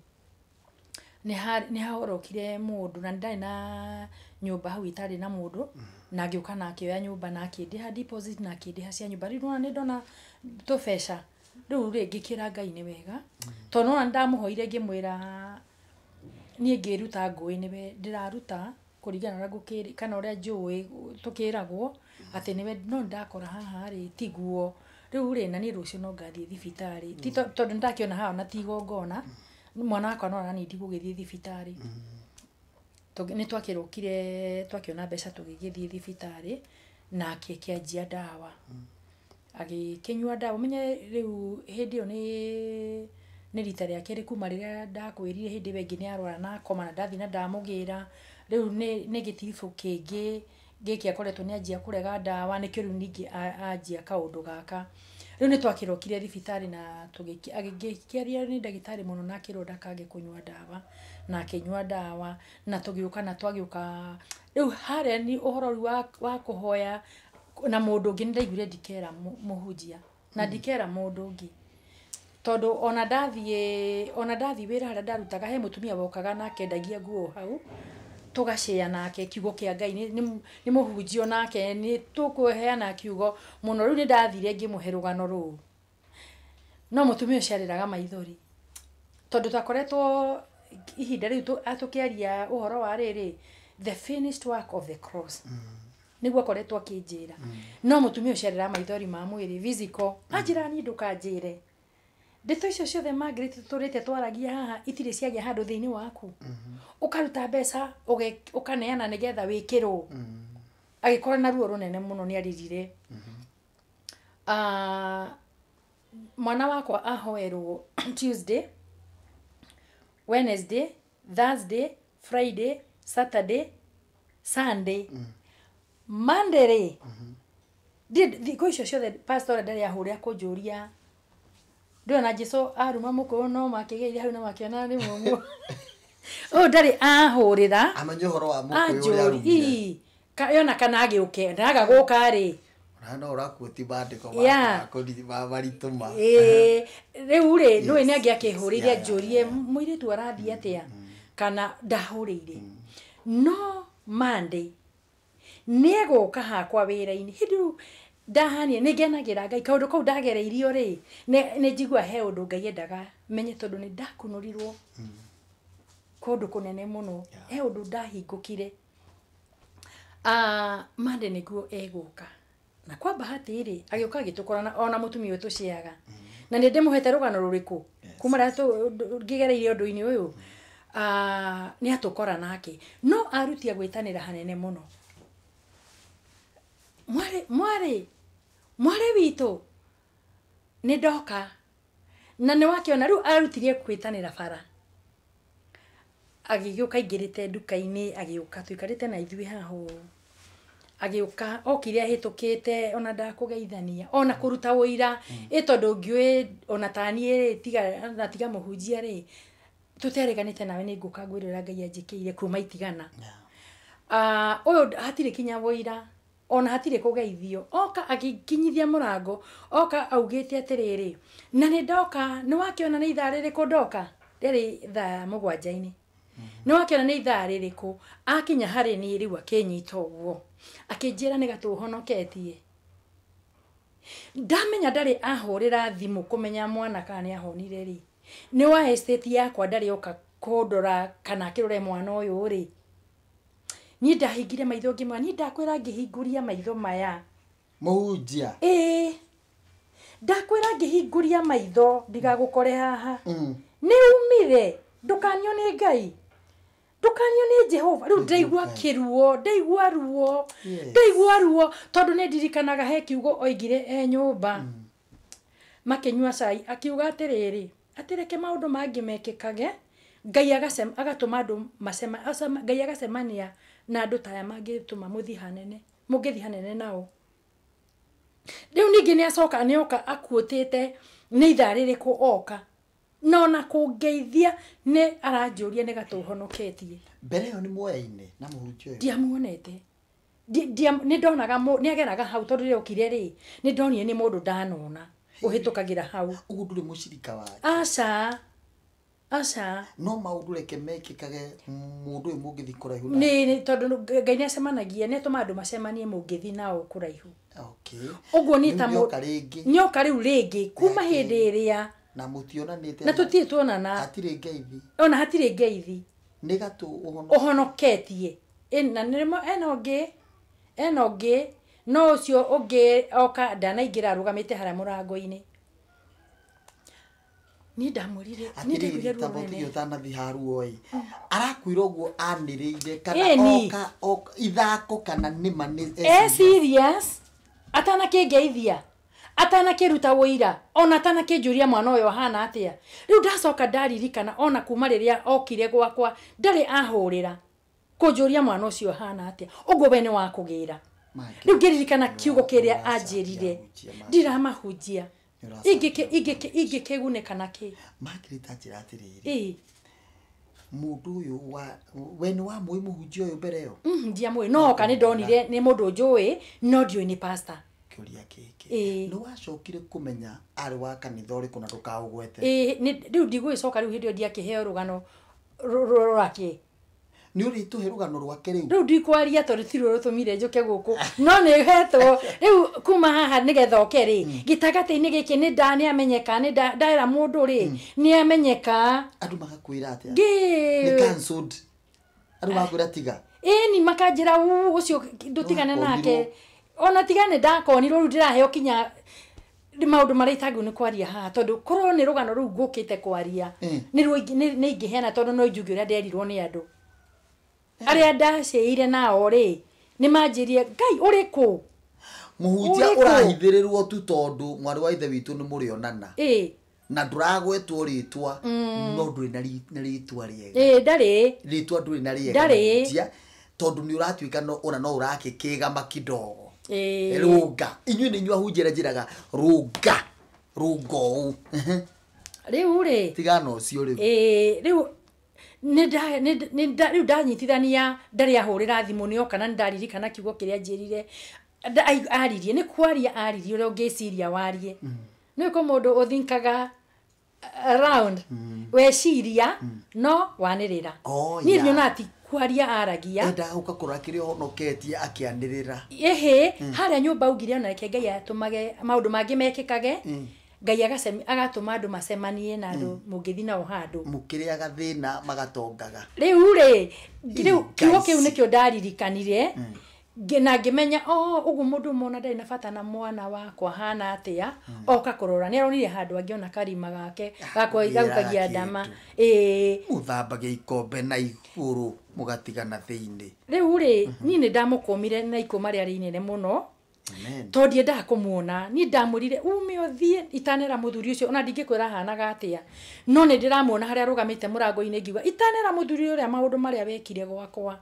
Speaker 1: nĩ hahorokire mũndũ na ndarĩ na nyũmba hau itarĩ na mũndũ na ngĩũka na akĩoya nyũmba na akĩndĩha deposit na akĩndĩha cia nyũmba. Rĩu nĩwona nĩ ndona tũbeca rĩu rĩ ngĩkĩra Ngai nĩ wega tondũ nĩwona nĩndamũhoire ngĩmwĩra niĩ ngĩruta ngũĩ nĩwe ndĩraruta kũringana na ũrĩa kana ũrĩa njũĩ tũkĩragwo atĩ nĩwe no nĩndakora haha rĩ tiguo. Rĩu rĩ na niĩ rũciũ no ngathiĩ thibitarĩ ti tondũ nĩndakĩona haha ona ti igongona mwana wakwa no aranindi gũgĩthiĩ thibitarĩ. Nĩ twakĩrokire twakĩona mbeca tũgĩgĩthiĩ thibitarĩ na akĩanjia ndawa. Agĩkĩnyua ndawa ũmenye rĩu hĩndĩ ĩyo nĩ rita rĩa kerĩ kuma rĩrĩa ndakwĩrire hĩndĩ ĩyo ĩngĩ nĩ arwara na akoma na ndathiĩ na ndamũgĩra. Rĩu nĩ gĩtiribũ kĩngĩ gĩkĩ akoretwo nĩ anjia kũrega ndawa nĩkĩo rĩu ningĩ anjia kaũndũ gaka. Rĩu nĩ twakĩrokire thibitarĩ na agĩkĩaria nĩ ndagĩtarĩ mũno na akĩrwo ndakange kũnyua ndawa na akĩnyua ndawa na tũgĩũka na twagĩũka. Rĩu harĩa nĩ ũhoro rĩu wa kũhoya na mũndũ ũngĩ nĩndaiguire ndikera mũhunjia na ndikera mũndũ ũngĩ tondũ ona ndathiĩ wĩra harĩa ndarutaga he mũtumia wokaga na akendagia nguo hau tũgacĩa nake kiugo kĩa Ngai nĩ mũhunjia nake nĩ tũkũheana kiugo mũno. Rĩu nĩ ndathire ngĩmũhe rũgano rũu no mũtumia ũcio arĩraga maithori tondũ twakoretwo ihinda rĩu tũkĩaria ũhoro wa rĩrĩ the finished work of the cross nĩguo akoretwo akĩnjĩra. No mũtumia ũcio arĩraga maithori ma mwĩrĩ physical anjĩra niĩ ndũkanjĩre ndeto icio ciothe Margaret tũtũrĩte twaragia haha itirĩ ciagĩa handũ thĩinĩ waku. Ũkaruta mbeca ũkaneana nĩgetha wĩkĩrwo. Agĩkorwo na ruo rũnene mũno nĩ arĩrire. Mwana wakwa ahoerwo Tuesday, Wednesday, Thursday, Friday, Saturday, Sunday, Monday rĩ thikũ icio ciothe pastor ndarĩ ahũrĩra kũnjũria ndĩrona Jesũ aruma mũkũyũ no makĩgeire hau na makĩona nĩ mũmũ. Ũyũ ndarĩ ahũrĩra
Speaker 2: amenye ũhoro wa mũkũyũ ũrĩa arumire.
Speaker 1: Yona kana agĩũke ndaga gũka rĩ
Speaker 2: ona no ũrakuoti mandĩko ma maritũ ma
Speaker 1: rĩu rĩ nĩwe nĩ angĩakĩhũrĩire anjũrie mũirĩtu arathiĩ atĩa kana ndahũrĩire. No Monday nĩ egũka hakwa wĩra-inĩ hĩndĩ rĩu Ndahanie nĩ ngenagĩra Ngai kaũndũ kau ndagereirio rĩ, nĩ njigua he ũndũ Ngai endaga menye tondũ nĩ ndakunũrirwo kũndũ kũnene mũno. He ũndũ ndahingũkire. Mande nĩguo egũka. Na kwa bahati rĩ, agĩũka agĩtũkora ona mũtumia ũyũ tũciaga. Na nĩ ndĩmũhete rũgano rũrĩkũ kuma rĩrĩa ngĩgereirie ũndũ-inĩ ũyũ. Nĩ atũkora nake. No arutia gwĩtanĩra hanene mũno. Mwarĩ, mwarĩ, mwarĩ witũ nĩ ndoka. Na nĩ wakĩona rĩu arutirie gwĩtanĩra bara. Agĩgĩũka aingĩrĩte nduka-inĩ, agĩũka tũikarĩte na ithuĩ haha ũũ. Agĩũka okire ahĩtũkĩte ona ndakũgeithania ona kũruta ũira, ĩ tondũ ngĩũĩ ona ta niĩ rĩ, tiga na tiga mũhunjia rĩ, tũtereganĩte nawe nĩ ngũka ngwĩre ũrĩa Ngai anjĩkĩire kuma itigana. Ũyũ hatirĩ kinya ũira ona hatirĩ kũgeithio, oka agĩkinyithia mũrango, oka augĩte atĩrĩrĩ, na nĩ ndoka, nĩ wakĩona nĩ ithaa rĩrĩkũ ndoka? Rĩarĩ thaa 7-inĩ. Nĩ wakĩona nĩ ithaa rĩrĩkũ? Akinya harĩ niĩ rĩu akĩnyita ũguo, akĩnjĩra nĩ gatũhonoketie. Ndamenya ndarĩ ahũrĩra thimũ kũmenya mwana kana nĩ ahonire rĩ, nĩ wa estate yakwa ndarĩ oka kũndora kana akĩrore mwana ũyũ rĩ. Niĩ ndahingire maitho ngĩmwĩra, niĩ ndakwĩra ngĩhingũria maitho maya.
Speaker 2: Mũhunjia.
Speaker 1: Ĩĩ. Ndakwĩra ngĩhingũria maitho ndigagũkore haha. Nĩ umire, ndũkanio nĩ Ngai. Ndũkanio nĩ Jehova. Rĩu ndaigua kĩruo, ndaigua ruo, ndaigua ruo tondũ nĩ ndirikanaga he kiugo oigire e nyũmba. Makĩnyua cai, akiuga atĩrĩrĩ, atĩ reke maũndũ mangĩ mekĩkage, Ngai agatũma andũ Ngai agacemania na andũ ta aya mangĩtũma mũthiĩ hanene, mũngĩthiĩ hanene nao. Rĩu ningĩ nĩ acoka nĩ oka akuĩtĩte nĩ ithaa rĩrĩkũ oka. No na kũngeithia nĩ aranjũria nĩ gatũhonoketie.
Speaker 2: Mbere ĩyo nĩ muoyaine na mũhunjia ũyũ?
Speaker 1: Ndiamuonete. Nĩ ndonaga nĩ ageraga hau tondũ rĩrĩa okire rĩ, nĩ ndonire nĩ mũndũ ndanona ũhĩtũkagĩra hau.
Speaker 2: Ũguo ndũrĩ mũcirika wake?
Speaker 1: Aca. Aca.
Speaker 2: No maũndũ reke mekĩkage mũndũ ũyũ mũngĩthiĩ kũraihu
Speaker 1: nake. Nĩ tondũ Ngai nĩ acemanagia, nĩ atũmaga andũ macemanie mũngĩthiĩ nao kũraihu.
Speaker 2: Okay.
Speaker 1: Ũguo nĩ ta
Speaker 2: Rĩu nĩoka rĩngĩ.
Speaker 1: Nĩoka rĩu rĩngĩ kuma hĩndĩ ĩrĩa
Speaker 2: na mũtionanĩte
Speaker 1: na tũtirĩ tuonana.
Speaker 2: Hatirĩ ngeithi.
Speaker 1: Ona hatirĩ ngeithi.
Speaker 2: Nĩ gatũ
Speaker 1: ũhonoketie. Na nĩ ena ũngĩ, ena ũngĩ, no ũcio ũngĩ oka ndanaingĩra arũgamĩte harĩa mũrango-inĩ. Niĩ ndamwĩrire, niĩ ndaiguire ruo rũnene.
Speaker 2: Atĩrĩrĩ, ũtanathiĩ haruo ĩ. Arakwĩra ũguo anĩrĩire kana oka ithako kana nĩma nĩ
Speaker 1: e serious, atanakĩngeithia, atanakĩruta ũira, ona atanakĩnjũria mwana ũyũ ahana atĩa. Rĩu ndacoka ndaririkana ona kuma rĩrĩa okire gwakwa ndarĩ ahũrĩra kũnjũria mwana ũcio ahana atĩa. Ũguo we nĩ wa kũgĩra. Rĩu ngĩririkana kiugo kĩrĩa anjĩrire, ndiramahunjia. Ingĩkĩgunĩka nakĩ?
Speaker 2: Margaret anjĩra atĩrĩrĩ, mũndũ ũyũ wa we nĩ wamũĩ mũhunjia ũyũ mbere ĩyo?
Speaker 1: Ndiamũĩ, no oka nĩ ndonire nĩ mũndũ njũĩ, no ndiũĩ nĩ pastor.
Speaker 2: Kĩũria gĩkĩ, nĩ wacokire kũmenya arĩ wa kanitha ũrĩkũ na ndũkaũgwete?
Speaker 1: Rĩu ndigũgĩcoka rĩu hĩndĩ ĩyo ndiakĩheo rũgano rwake.
Speaker 2: Nĩ ũrĩtũhe rũgano rwake rĩu?
Speaker 1: Rĩu ndikwaria tondũ ti ruo rũtũmire njũke gũkũ, no nĩ hetwo rĩu kuma haha nĩgetha oke rĩ, gĩtagatĩ-inĩ gĩkĩ nĩ nda nĩ amenyeka, nĩ ndaera mũndũ rĩ, nĩ amenyeka.
Speaker 2: Andũ magakwĩra atĩa? Nĩ cancelled. Andũ magakwĩra tiga.
Speaker 1: Ĩni makanjĩra ũcio ndũtigane nake. Ona tiga nĩ ndakonirwo rĩu ndĩraheo kinya maũndũ marĩa itangĩũĩ nĩ kwaria haha tondũ korwo nĩ rũgano rũu ngũkĩte kwaria, nĩ ruo nĩ ingĩheana tondũ no njuge ũrĩa nderirwo nĩ andũ. Arĩa ndaceire nao rĩ, nĩ manjĩrie Ngai ũrĩkũ?
Speaker 2: Mũhunjia ũrahithĩrĩrwo tu tondũ mwarĩ wa ithe witũ nĩ mũrĩonana. Na ndũragwetwo rĩtwa, no ndũrĩ na rĩtwa rĩega.
Speaker 1: Ndarĩ.
Speaker 2: Rĩtwa ndũrĩ na rĩega.
Speaker 1: Ndarĩ.
Speaker 2: Mũhunjia, tondũ nĩ ũratuĩka ona no ũrakĩkĩgama kidogo. Rũnga. Inyuĩ nĩ inyuĩ ahunjia arĩa njĩraga rũnga. Rũnga ũũ.
Speaker 1: Rĩu rĩ.
Speaker 2: Tigana ũcio rĩu.
Speaker 1: Rĩu rĩu ndanyitithania ndarĩ ahũrĩra thimũ nĩ oka na nĩ ndaririkana kiugo kĩrĩa anjĩrire. Aririe, nĩ kwaria aririe ũrĩa ũngĩciria warie. Nĩ kũ mũndũ ũthinkaga round, weciria no wanĩrĩra. Niĩ nyonaga ti Kwaria aragia
Speaker 2: endaga gũka kũrora kĩrĩa ũhonoketie akĩanĩrĩra.
Speaker 1: Ĩhĩ, harĩa nyũmba augire ona reke Ngai atũmage maũndũ mangĩ mekĩkage, Ngai agatũma andũ macemanie na andũ mũngĩthiĩ nao handũ.
Speaker 2: Mũkĩrĩaga thĩna magatongaga.
Speaker 1: Rĩu rĩ, rĩu kiugo
Speaker 2: Ngai
Speaker 1: kĩu
Speaker 2: ci.
Speaker 1: Nĩkĩo ndaririkanire na ngĩmenya o ũguo mũndũ ũmwe ona ndarĩ na bata na mwana wakwa hana atĩa, oka kũrora nĩ aronire handũ angĩona karima gake gagũkagia
Speaker 2: Gĩraga
Speaker 1: ndama.
Speaker 2: kĩndũ.
Speaker 1: Ĩĩ.
Speaker 2: Mũthambagia ikombe na igũrũ mũgatigana thĩinĩ.
Speaker 1: Rĩu rĩ, niĩ nĩ ndamũkũmire na ikũma rĩarĩ inene mũno.
Speaker 2: Amen.
Speaker 1: Tondũ ndiendaga kũmuona, niĩ ndamwĩrire ume ũthiĩ itanera mũthuri ũcio, ona ndingĩkwĩra ahanaga atĩa, no nĩ ndĩramuona harĩa arũgamĩte mũrango-inĩ, ngiuga itanera mũthuri ũrĩa maũndũ marĩa wekire gwakwa.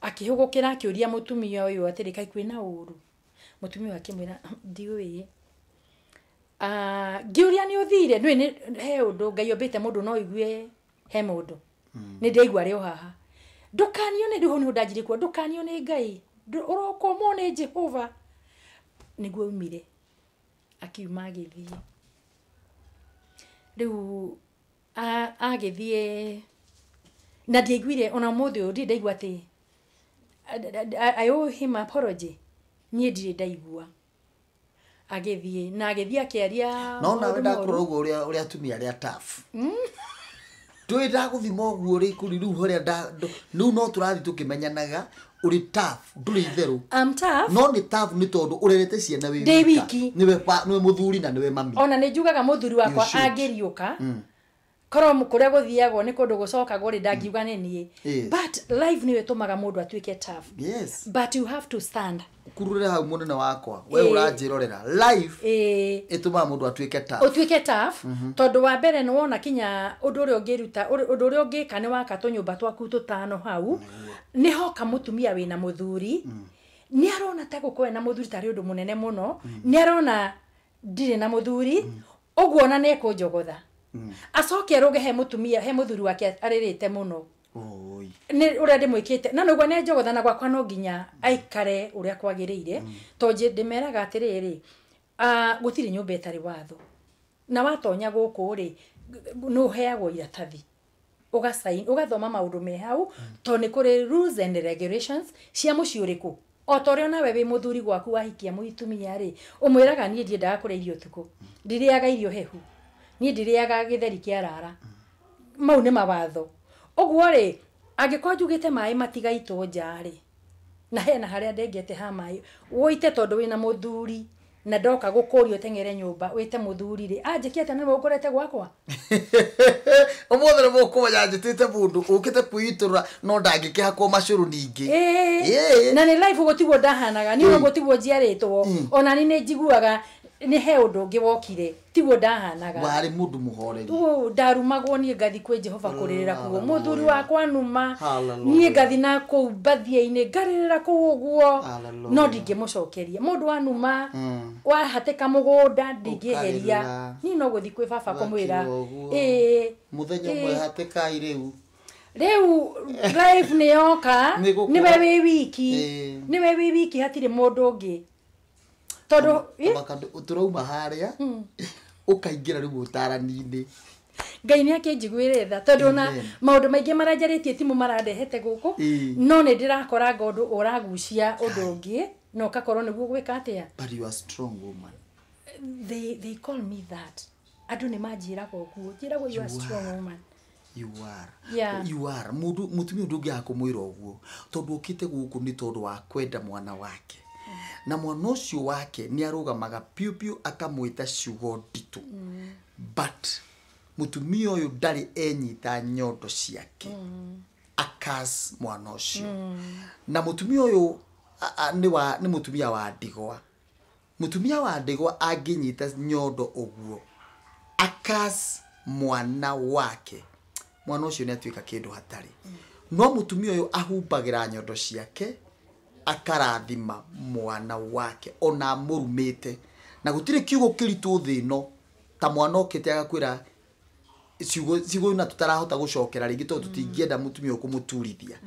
Speaker 1: Akĩhũgũkĩra akĩũria mũtumia ũyũ atĩrĩ, kaĩ kwĩna ũru? Mũtumia ũyũ akĩmwĩra, ndiũĩ. Ah, ngĩũria nĩ ũthire nĩ he ũndũ Ngai ombĩte mũndũ no igue he mũndũ nĩ ndaigua arĩ o haha. Ndũkanio nĩ rĩu hau nĩho ndanjirie kuga ndũkanio nĩ Ngai, ũrokomwo nĩ Jehova. Nĩguo aumire akiuma agĩthiĩ. Rĩu agĩthiĩ na ndiaiguire ona ũmũthĩ ũyũ ndirĩ ndaigua atĩ I owe him apology. Niĩ ndirĩ ndaigua agĩthiĩ na agĩthiĩ akĩaria
Speaker 2: No nawe
Speaker 1: maũndũ
Speaker 2: ndakũrora
Speaker 1: moru.
Speaker 2: Ũguo ũrĩa atumia arĩa tough ndũĩ ndagũthima ũguo rĩ kũri rĩu harĩa rĩu no tũrathiĩ tũkĩmenyanaga ũrĩ tough, ndũrĩ itherũ.
Speaker 1: I'm tough.
Speaker 2: No nĩ tough nĩ tondũ ũrerete ciana wĩ
Speaker 1: Ndĩ
Speaker 2: wika.
Speaker 1: wiki.
Speaker 2: Nĩwe mũthuri na nĩwe mami.
Speaker 1: Ona nĩ njugaga mũthuri wakwa
Speaker 2: You should.
Speaker 1: angĩriũka korwo kũrĩa gũthiagwo nĩ kũndũ gũcokagwo rĩ, ndangiuga nĩ niĩ. But life nĩyo ĩtũmaga mũndũ atuĩke tough. But you have to stand.
Speaker 2: Kururĩre hau mũnene wakwa we. Ũranjĩrorera life ĩtũmaga mũndũ atuĩke tough.
Speaker 1: Ũtuĩke tough tondũ wa mbere nĩ wona kinya ũndũ ũrĩa ũngĩruta, ũndũ ũrĩa ũngĩka nĩ waka tũnyũmba twaku tũtano hau nĩ hoka mũtumia wĩna mũthuri nĩ arona ta gũkorwo na mũthuri tarĩ ũndũ mũnene mũno, nĩ arona ndirĩ na mũthuri ũguo ona nĩ ekũnjogotha acoke arũge he mũtumia he mũthuri wake arĩrĩte mũno.
Speaker 2: Oi.
Speaker 1: Nĩ ũrĩa ndĩmwĩkĩte na nĩguo nĩ njogotha na gwakwa no nginya aikare ũrĩa kwagĩrĩire tondũ ndĩmeraga atĩrĩrĩ, ah, gũtirĩ nyũmba ĩtarĩ watho na watonya gũkũ rĩ nĩ ũheagwo iratathi ũgacain ũgathoma maũndũ me hau tondũ nĩ kũrĩ rules and regulations cia mũciĩ ũrĩkũ. O ta ũrĩa nawe wĩ mũthuri gwaku wahikia mũtumia rĩ, ũmwĩraga niĩ ndiendaga kũrĩa irio ũtukũ, ndirĩaga irio hehu, niĩ ndirĩaga gĩtheri kĩa rara. Mau nĩ mawatho. Ũguo rĩ, angĩkorwo njugĩte maĩ matigaitwo nja rĩ, na hena harĩa ndengete ha maĩ ũite tondũ wĩna mũthuri na ndoka gũkũria ũteng'ere nyũmba wĩte mũthuri rĩ, anjĩke atĩa nĩwe ũkorete gwakwa?
Speaker 2: Ũmũthĩ nĩ mũkũmenya njĩtĩte mũndũ ũkĩte kwĩitũrũra no ndangĩkĩhakwo macũrũ ningĩ.
Speaker 1: Ĩĩ. Na nĩ life ũguo tiguo ndahanaga niĩ, ũguo tiguo njiarĩtwo. Ona ni nĩ njiguaga nĩ he ũndũ ũngĩ wokire, tiguo ndahanaga.
Speaker 2: Warĩ mũndũ mũhoreri.
Speaker 1: Ũũ, ndarumagwo niĩ ngathi kwĩ Jehova kũrĩrĩra kuo mũthuri wakwa numa.
Speaker 2: Hallelujah.
Speaker 1: Niĩ ngathi na kũu mbathia-inĩ ngarĩrĩra kũu ũguo.
Speaker 2: Hallelujah.
Speaker 1: No ndingĩmũcokeria mũndũ wanuma wahatĩka mũgũnda ndingĩeheria.
Speaker 2: Ũkarĩrĩra.
Speaker 1: Niĩ no gũthi kwĩ baba kũmwĩra.
Speaker 2: Ũgakira ũguo.
Speaker 1: Ĩĩ.
Speaker 2: Mũthenya ũmwe hatĩkai rĩu.
Speaker 1: Rĩu life nĩ yoka.
Speaker 2: Nĩ gũkũra.
Speaker 1: Nĩwe wĩ wiki. Nĩwe wĩ wiki, hatirĩ mũndũ ũngĩ tondũ
Speaker 2: Tũrauma harĩa ũkaingĩra rĩu ũtarani-inĩ.
Speaker 1: Ngai nĩ akĩnjiguĩre tha tondũ ona
Speaker 2: Amen.
Speaker 1: maũndũ maingĩ maranjarĩtie timo marandehete gũkũ. No nĩ ndĩrakoranga ũndũ ũragucia ũndũ ũngĩ na ũgakorwo nĩguo gwĩka atĩa.
Speaker 2: But you are strong woman.
Speaker 1: They call me that. Andũ nĩ manjĩraga ũguo, njĩragwo you are strong woman.
Speaker 2: You are. You are mũndũ mũtumia ũndũ ũngĩaga kũmwĩra ũguo tondũ ũkĩte gũkũ nĩ tondũ wa kwenda mwana wake na mwana ũcio wake nĩ arũgamaga piũ piũ akamwĩta ciugo nditũ, but mũtumia ũyũ ndarĩ enyita nyondo ciake akas mwana ũcio. Na mũtumia ũyũ nĩ mũtumia wa ndigwa. Mũtumia wa ndigwa angĩnyita nyondo ũguo akas mwana wake, mwana ũcio nĩ atuĩka kĩndũ hatarĩ. No mũtumia ũyũ ahumbagĩra nyondo ciake akarathima mwana wake ona amũrumĩte, na gũtirĩ kiugo kĩritũ thĩ ĩno ta mwana okĩte agakwĩra ciugo ciugo na tũtarahota gũcokera rĩngĩ tondũ tũtingĩenda mũtumia ũyũ kũmũturithia.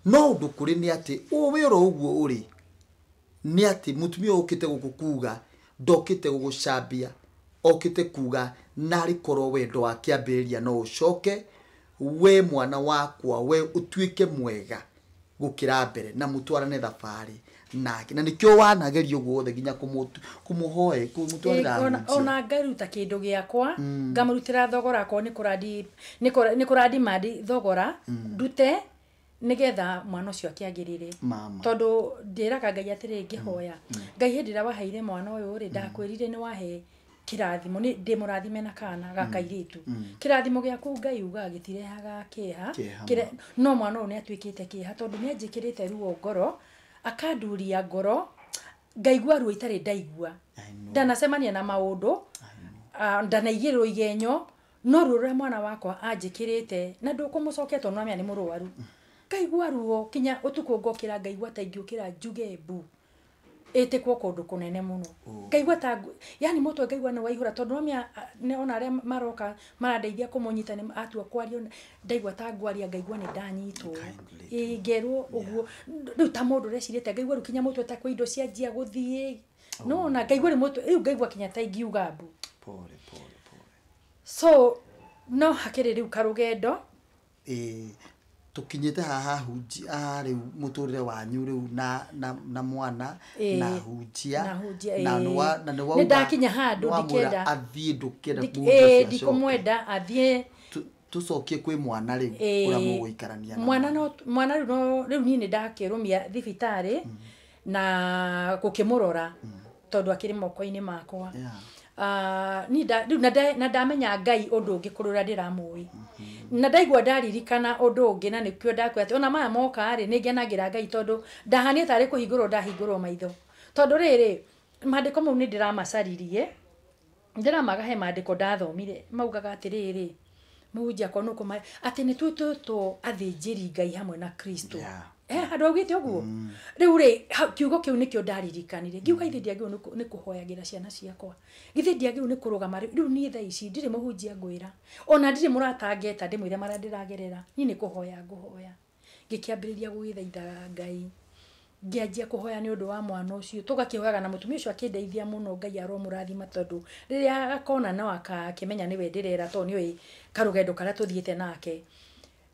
Speaker 2: No ũndũ kũrĩ nĩ atĩ wĩ oro ũguo ũrĩ nĩ atĩ mũtumia ũyũ ũkĩte gũkũ kuga ndokĩte gũgũcambia, okĩte kuga narĩ korwo wendo wa kĩambĩrĩria no ũcoke. We mwana wakwa we utuike mwega gukira mbere na mutwarane thabarĩ nake na nikio wanagerio guothe nginya kumuhoe kumutwarira
Speaker 1: ona ngaruta kindu giakwa ngamurutira thogora akwa ni kuradi ni kuradi madi thogora ndute nigetha mwana ucio akiagirire tondu ndiraga Ngai atiri ngihoya Ngai hindi ira waheire mwana uyu ri ndakwirire ni wahe kirathimo ni ndimurathime na kana ga kairitu kirathimo giaku Ngai ugaga gitirehaga kieha no mwana uyu ni atuikite kieha tondu ni anjikirite ruo ngoro akanduria ngoro ngaigua ruo itari ndaigua ndanacemania na maundu ndanaigirwo igenyo no ruo rwa mwana wakwa anjikirite na ndukumucokia tondu namenya ni murwaru ngaigua ruo kinya utuku ngokira ngaigua ta ingiukira njuge mbu itikwo kundu kunene muno ngaigua ta yani mutwe ngaigua ni waihura tondu namenya ne ona aria maroka marandeithia kumunyita ni atua kwario ndaigua ta ngwaria ngaigua ni ndanyitwo ngerwo uguo riu ta mundu recirite ngaigua riu kinya mutwe ta kwi indo cianjia guthie no na ngaigua ri mutwe riu ngaigua kinya ta ingiuga mbu
Speaker 2: pole pole pole
Speaker 1: so no hakiri riu karugendo
Speaker 2: tukinyite haha hunjia riu muturire wanyu riu na na mwana na hunjia na nwa na nwa
Speaker 1: ni ndakinya handu ndikenda
Speaker 2: athie ndukenda
Speaker 1: ndikumwenda athie
Speaker 2: tucokie kwi mwana riu uria muguikarania
Speaker 1: mwana no mwana riu no riu ni ndakirumia thibitari na gukimurora tondu akiri moko-ini makwa ni da na ndamenya Ngai undu ungi kurura ndiramui na ndaigua ndaririkana undu ungi na nikio ndakwa ati ona maya moka ri ni ngenagira Ngai tondu ndahanie tari kuhingurwo ndahingurwo maitho tondu riri mandiko mau ni ndiramacaririe ndiramaga he mandiko ndathomire maugaga atiriri muhunjia kwa nuko ati ni twitwo athinjiri Ngai hamwe na Kristo andu augite uguo riu ri kiugo kiu nikio ndaririkanire ngiuga ithi ndiagirwo ni kuhoyagira ciana ciakwa githi ndiagirwo ni kurugama riu ni thaa ici ndiri muhunjia ngwira ona ndiri murata ngeta ndimwire maria ndiragerera ni ni kuhoya nguhoya ngikiambiriria gwithaitha Ngai ngianjia kuhoya ni undu wa mwana ucio tugakihoyaga na mutumia ucio akindeithia muno Ngai aromurathima tondu riria akona no akakimenya niwe ndirera tondu niwe karugendo karia tuthiite nake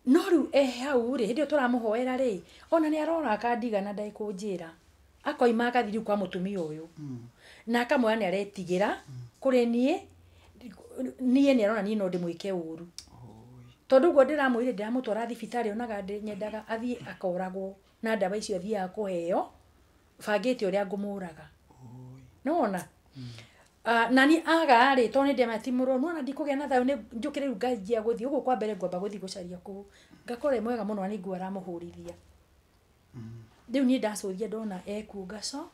Speaker 1: no riu hau ri hindi turamuhoera ri ona ni arora akandiga na ndaikunjira akoima akathi riu kwa mutumia uyu na akamwira ni aretigira kuri nie nie ni arona nie no ndimwike uru tondu uguo ndiramwire ndiramutwara thibitari onaga nyendaga athie akoragwo na ndawa icio athiaga kuheo bangite uria ngumuraga nona nani aga ri to ni ndemati muro nona ndikugia na thayo ni njukire riu nganjia guthii uguo kwa mbere ngwamba guthii gucaria kuu ngakora mwega muno ni nguo aramuhurithia riu ni ndacuthia ndona eku ngaco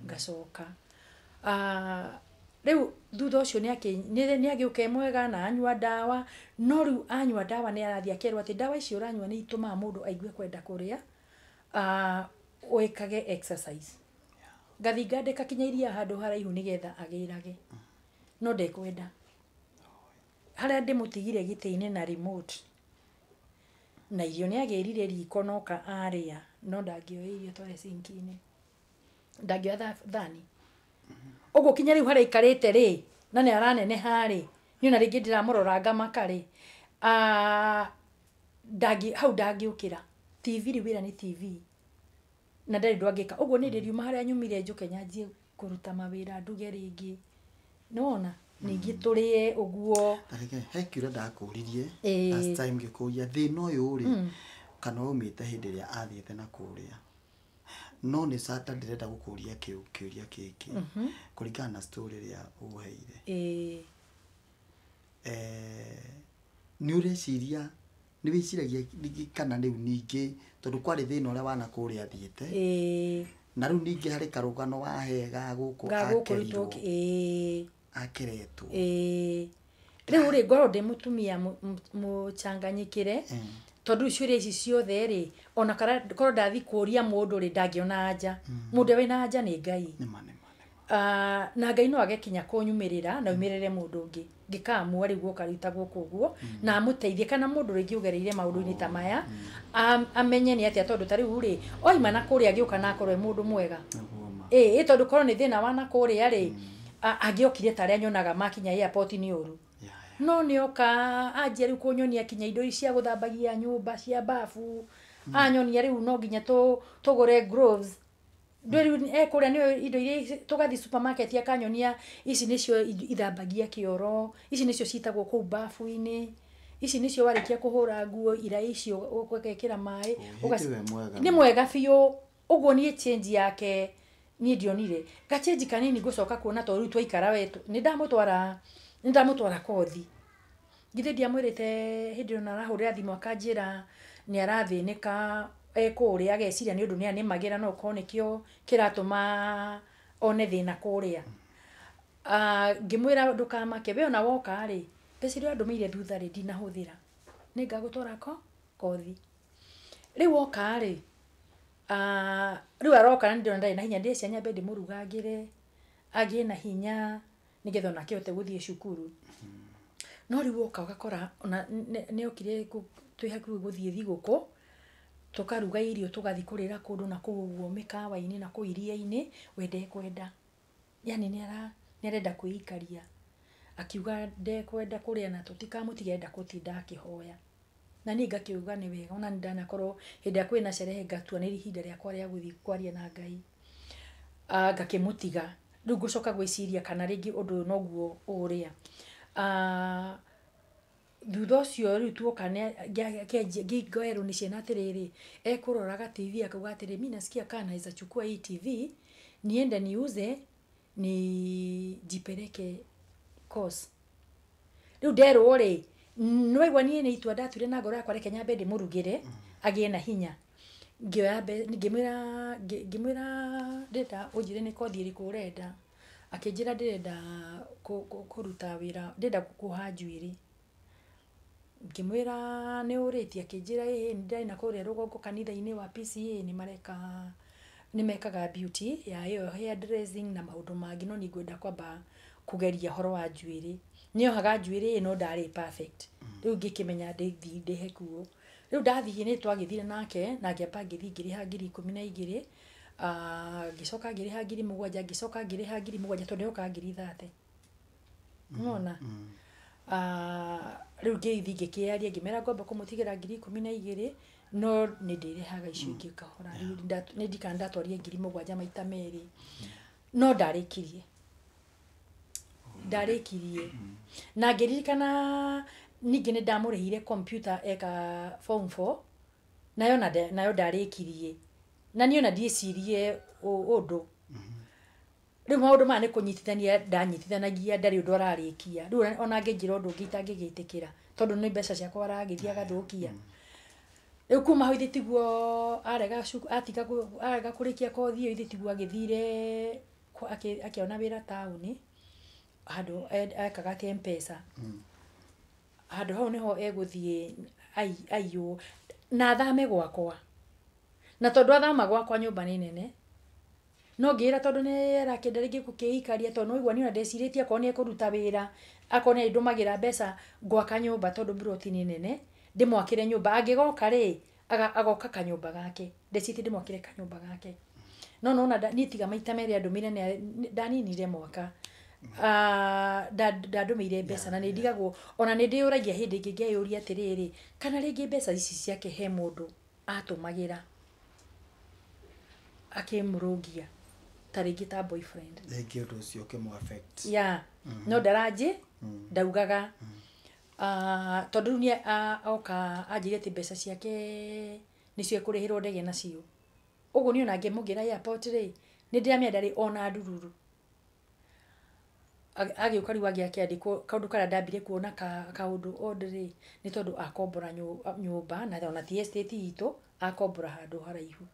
Speaker 1: ngacoka riu thutha ucio ni agiuka mwega na anyua ndawa no riu anyua ndawa ni arathia akerwo ati ndawa icio uranyua ni itumaga mundu aigue kwenda kuria wikage exercise ngathi ngandika kinya iria handu haraihu nigetha agirage no ndekwenda haria ndimutigire giti-ini na remote na irio ni agirire riko noka aria no ndangioya irio tware sinki-ini ndangioya thani uguo kinya riu haria ikarite ri na ni araneneha ri ni ona ringi ndiramurora ngamaka ri ndangi hau ndangiukira TV ri wira ni TV na ndari ndwangika uguo ni ndiriuma haria nyumire njuke nyanjie kuruta mawira nduge ringi nona ningi turie uguo
Speaker 2: tareke he kiuria ndakuririe last time ngikuria thina uyu ri kana umite hindi iria athiete na kuria no ni sata ndirenda gukuria kiuria giki kuringana na story iria uheire ni ureciria ni wiciragia kana riu ningi tondu kwari thina uria wana kuria athiete na riu ningi hari karugano wahega guku akerirwo akeretwo
Speaker 1: riu ri ngorwo ndi mutumia muchanganyikire tondu ciuria ici ciothe ri ona korwo ndathi kuria mundu ri ndangiona anja mundu wina anja ni Ngai na Ngai no agekinya kunyumirira na umirire mundu ungi ngikamua riu guoka rita guku uguo na amuteithie kana mundu ringi ugereire maundu-ini ta maya amenye ni atia tondu ta riu ri oima na kuria agiuka na akorwo mundu mwega tondu korwo ni thina wana kuria ri angiokire ta aria nyonaga makinya airport ni uru No nĩoka anjia rĩu kũnyonia kinya indo ici cia gũthambagia nyũmba cia bafu, anyonia rĩu no nginya tũgũre gloves. Ndũĩ rĩu ekũrĩa nĩyo indo iria tũgathiĩ supermarket akanyonia ici nĩcio ithambagia kĩoro, ici nĩcio citagwo kũu bafu-inĩ, ici nĩcio warĩkia kũhũra nguo ira icio ũgekĩra maĩ.
Speaker 2: Hĩndĩ we mwega.
Speaker 1: Nĩ mwega biũ. Ũguo niĩ change yake niĩ ndionire gachange kanini. Ngũcoka kuona tondũ rĩu twaikara we nĩ ndamũtwara kothi. Githĩ ndiamwĩrĩte hĩndĩ ĩyo arahũrĩra thimũ akanjĩra nĩ arathĩnĩka ekũrĩa, ageciria nĩ ũndũ nĩ anĩmagĩra, no ũkorwo nĩkĩo kĩratũma one thĩna kũrĩa. Ngĩmwĩra ndũkamake we, ona woka rĩ, mbeca iria wandũmĩire thutha rĩ, ndinahũthĩra, nĩ ngagũtwara kothi. Rĩu woka rĩ, rĩu aroka na nĩndĩrona ndarĩ na hinya, ndĩrecia nyambe ndĩmũrugangĩre agĩe na hinya nĩgetha onake ahote gũthiĩ cukuru. No rĩu woka ũgakora ona nĩ okire twĩ hakuhĩ gũthiĩ thigũkũ, tũkaruga irio, tũgathiĩ kũrĩra kũndũ na kũu ũguo mĩkawa-inĩ na kũu iria-inĩ, we ndekwenda, yani nĩ arenda kwĩikaria, akiuga ndekwenda kũrĩa na tũtikamũtige, enda gũtinda akĩhoya. Na niĩ ngakiuga nĩ wega, ona nĩ ndanakorwo hĩndĩ ĩrĩa kwĩna sherehe ngatua nĩ ihinda rĩakwa rĩa gũthiĩ kwaria na Ngai. Ngakĩmũtiga. Rĩu ngũcoka gwĩciria kana rĩngĩ ũndũ ũyũ noguo ũrĩa. Thutha ũcio rĩu tuoka ngĩerwo nĩ ciana atĩrĩrĩ, ekũroraga TV akauga atĩrĩ, mi nasikia kaa naweza chukua hii TV niende niuze nijipeleke course. Rĩu nderwo rĩ, nĩwaigua niĩ nĩ itua ndatuire na ngoro yakwa, reke nyambe ndĩmũrugĩre agĩe na hinya. Ngĩoya ngĩmwĩra ngĩmwĩra ndĩrenda ũnjĩre nĩ kothi ĩrĩkũ ũrenda. Akĩnjĩra ndĩrenda kũruta wĩra, ndĩrenda kuoha njuĩrĩ. Ngĩmwĩra nĩ ũrĩtie? Akĩnjĩra ĩĩ, nĩ ndarĩ na kũrĩa rũgongo kanitha-inĩ wa PCEA nĩ mareka, nĩ mekaga beauty ya ĩyo hair dressing na maũndũ mangĩ, no niĩ ngwenda kwamba kũgeria ũhoro wa njuĩrĩ. Nĩohaga njuĩrĩ no ndarĩ perfect. Rĩu ngĩkĩmenya ndĩthiĩ ndĩhe kuo. Rĩu ndathiĩ nĩ twagĩthire nake na ngĩamba ngĩthiĩ ngĩrĩha 12,000, ngĩcoka ngĩrĩha 7,000, ngĩcoka ngĩrĩha 7,000 tondũ yokaga 30,000. Nĩwona? Rĩu ngĩthiĩ ngĩkĩaria, ngĩmera ngwamba kũmũtigĩra 12,000 no nĩ ndĩrĩhaga icio ingĩ kahora. Rĩu nĩ ndikana ndatwarire 7,000 maita merĩ, no ndarĩkirie, ndarĩkirie. Na ngĩririkana ningĩ nĩ ndamũrĩhire computer eka form 4, nayo na nayo ndarĩkirie, na niĩ ona ndiĩcirie ũndũ. Rĩu maũndũ maya nĩ kũnyitithania ndanyitithanagia, ndarĩ ũndũ ararĩkia. Rĩu ona angĩnjĩra ũndũ ũngĩ itangĩgĩtĩkĩra tondũ nĩ mbeca ciakwa aragĩthiĩ agathũkia. Rĩu kuma hau ithe tiguo arega atiga arega kũrĩkia kothi ĩyo, ithe tiguo agĩthire akĩona wĩra taũni handũ ekaga atĩ M-Pesa. Handũ hau nĩho egũthiĩ aiywo na athame gwakwa, na tondũ athama gwakwa nyũmba nĩ nene, no ngĩra tondũ nĩ arakĩenda rĩngĩ gũkĩikaria, tondũ nĩwaigua niĩ ona ndecirĩtie akorwo nĩ ekũruta wĩra, akorwo nĩ arĩndũmagĩra mbeca ngwaka nyũmba, tondũ mburoti nĩ nene, ndĩmwakĩre nyũmba. Angĩgoka rĩ, agoka kanyũmba gake, ndecirĩtie ndĩmwakĩre kanyũmba gake. No nona niĩ tiga maita merĩ andũmĩire, ndaninire mwaka. Ndandũmĩire mbeca na nĩ ndigagwo, ona nĩ ndĩyũragia hĩndĩ ĩngĩ ngeyũria atĩrĩrĩ, kana rĩngĩ mbeca ici ciake he mũndũ atũmagĩra akĩmũrũngia, ta rĩngĩ ta boyfriend.
Speaker 2: Rĩngĩ ũndũ ũcio ũkĩmũ affect.
Speaker 1: Ya, no ndaranjĩ ndaugaga. Tondũ rĩu nĩ oka anjĩire atĩ mbeca ciake nĩcio ekũrĩhĩrwo ndege nacio. Ũguo niĩ ona ngĩmũgĩra airport rĩ, nĩ ndĩramenya ndarĩ ona ndururu. Agĩũka rĩu agĩakĩandĩkwo kaũndũ karĩa ndambire kuona kaũndũ odd rĩ, nĩ tondũ akombora nyũmba na ona ti estate itũ, akombora handũ haraihu.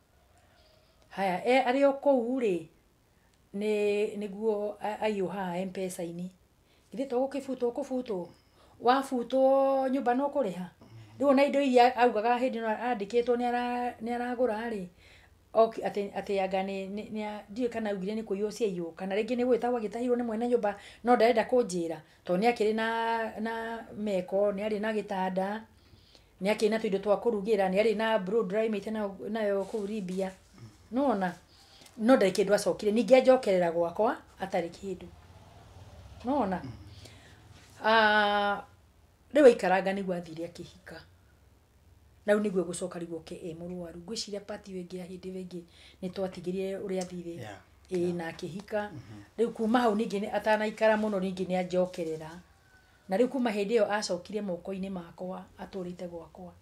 Speaker 1: Haya, arĩ o kũu rĩ, nĩ nĩguo aiywo haha M-Pesa-inĩ. Githĩ to gũkĩbutwo kũbutwo, wabutwo nyũmba no kũrĩha. Rĩu ona indo iria augaga hĩndĩ ĩno andĩkĩtwo nĩ aragũra rĩ, atĩ anga nĩ ndiũĩ kana augire nĩ kũiywo ciaiywo kana rĩngĩ nĩ gwĩtagwo agĩtahirwo nĩ mwene nyũmba, no ndarenda kũnjĩra tondũ nĩ akĩrĩ na meko, nĩ arĩ na gĩtanda, nĩ akĩrĩ na tũindo twa kũrugĩra, nĩ arĩ na blow dry aimĩte nayo kũu Libya. Nĩwona? No ndarĩ kĩndũ acokire ningĩ anjokerera gwakwa atarĩ kĩndũ. Nĩwona? Rĩu aikaranga nĩguo athire akĩhika. Na rĩu nĩguo gũcoka rĩu oke e mũrwaru. Ngwĩciria part ĩyo ĩngĩ ya hĩndĩ ĩyo ĩngĩ nĩ twatigĩrire ũrĩa athire. Ĩĩ na akĩhika. Rĩu kuma hau ningĩ atanaikara mũno ningĩ nĩ anjokerera. Na rĩu kuma hĩndĩ ĩyo acokire moko-inĩ makwa atũrĩte gwakwa.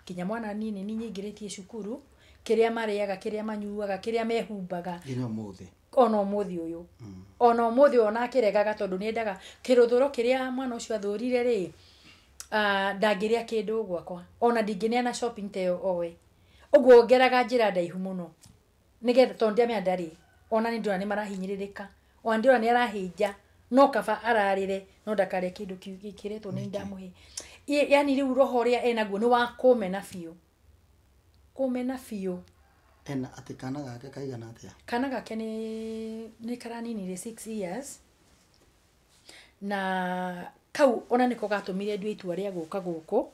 Speaker 1: Kinya mwana nini nĩ nyingĩrĩtie cukuru, kĩrĩa marĩaga, kĩrĩa manyuaga, kĩrĩa mehumbaga.
Speaker 2: Nginya ũmũthĩ.
Speaker 1: Ona ũmũthĩ ũyũ. Ona ũmũthĩ ũyũ ona akĩregaga tondũ nĩendaga kĩrũthũro kĩrĩa mwana ũcio athũrire rĩ, ndangĩrĩa kĩndũ gwakwa. Ona ndingĩneana shopping ta ĩyo oe. Ũguo ngeraga njĩra ndaihu mũno. Nĩgetha tondũ ndiamenya ndarĩ. Ona nĩ ndĩrona nĩ marahinyĩrĩrĩka. Ona ndĩrona nĩ arahĩnja. No kaba ararĩre no ndakarĩe kĩndũ kĩu gĩkĩretwo nĩ ndamũhe. Yani rĩu roho ũrĩa enaguo nĩ wa kũmena biũ. Kũmena biũ.
Speaker 2: Ena atĩ kana gake kaigana atĩa?
Speaker 1: Kana gake nĩ karaninire 6 years. Na kau ona nĩko gatũmire ndue itua rĩa gũka gũkũ.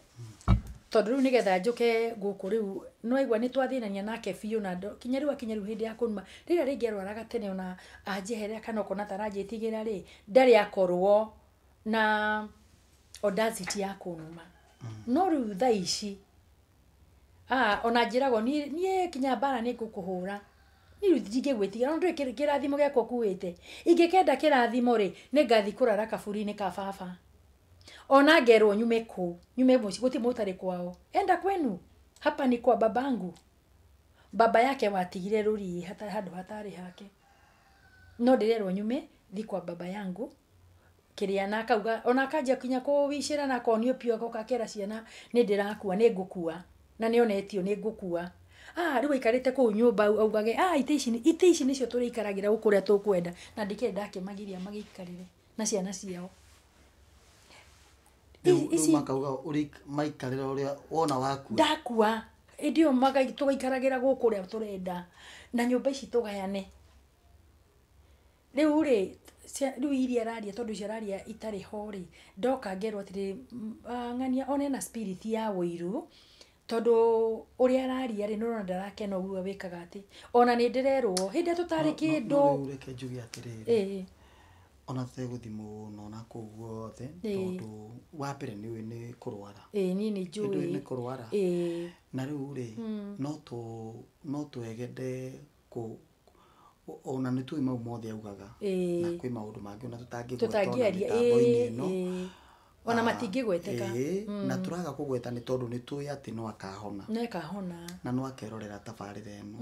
Speaker 1: Tondũ rĩu nĩgetha njũke gũkũ rĩu no aigua nĩ twathĩnania nake biũ na kinya rĩu akinya rĩu hĩndĩ ya kũnuma. Rĩrĩa rĩngĩ arwaraga tene ona anjeherera kana okona ta aranjĩtigĩra rĩ, ndarĩ akorwo na audacity ya kũnuma. No rĩu thaa ici, ona njĩragwo niĩ kinya mbara nĩ ngũkũhũra. Niĩ rĩu ndingĩgwĩtigĩra, no ndũĩ kĩrathimo gĩakwa ũkuĩte. Ingĩkenda kĩrathimo rĩ, nĩngathiĩ kũrara kaburi-inĩ ka baba. Ona ngerwo nyume kũu, nyume mũciĩ, gũtirĩ mũndũ ũtarĩ kwao. Enda kwenu, hapa ni kwa babangu. Baba yake watigire rũriĩ handũ hatarĩ hake. No ndĩrerwo nyume, thiĩ kwa baba yangu. Kĩrĩa na akauga, ona akanjia kinya kũwicĩra na akonio piũ agoka akera ciana nĩ ndĩrakua, nĩ ngũkua. Na nĩ onetio nĩ ngũkua. Rĩu aikarĩte kũu nyũmba augage, itĩ ici nĩcio tũrĩikaragĩra gũkũ ũrĩa tũkwenda. Na ndikĩrĩ ndakĩmagiria magĩikarĩre na ciana ciao.
Speaker 2: Rĩu makauga maikarĩre ũrĩa wona wakua.
Speaker 1: Ndakua. Hĩndĩ ĩyo tũgaikaragĩra gũkũ ũrĩa tũrenda. Na nyũmba ici tũgayane. Rĩu rĩ, rĩu iria araria tondũ icio araria itarĩ ho rĩ, ndoka ngerwo atĩrĩ, ng'ania one na spirit ya ũiru, tondũ ũrĩa araria rĩ, nĩũrona ndarakena ũguo wĩkaga atĩ. Ona nĩ ndĩrerwo, hĩndĩ ĩrĩa tũtarĩ kĩndũ.
Speaker 2: No rĩu reke njuge atĩrĩrĩ. Ona tũtegũthiĩ mũno na kũu guothe, tondũ wa mbere nĩ ũĩ nĩ kũrwara.
Speaker 1: Niĩ nĩ njũĩ.
Speaker 2: Nĩ ũĩ nĩ kũrwara. Na rĩu rĩ, no twegende ona nĩ tũĩ mau mothe augaga. Na kwĩ maũndũ mangĩ ona tũtangĩgweta ona mĩtambo-inĩ ĩno.
Speaker 1: Ona matingĩgweteka.
Speaker 2: Na tũraga kũgweta nĩ tondũ nĩ tũĩ atĩ no akahona.
Speaker 1: No akahona.
Speaker 2: Na no akerorera tabarĩra ĩno.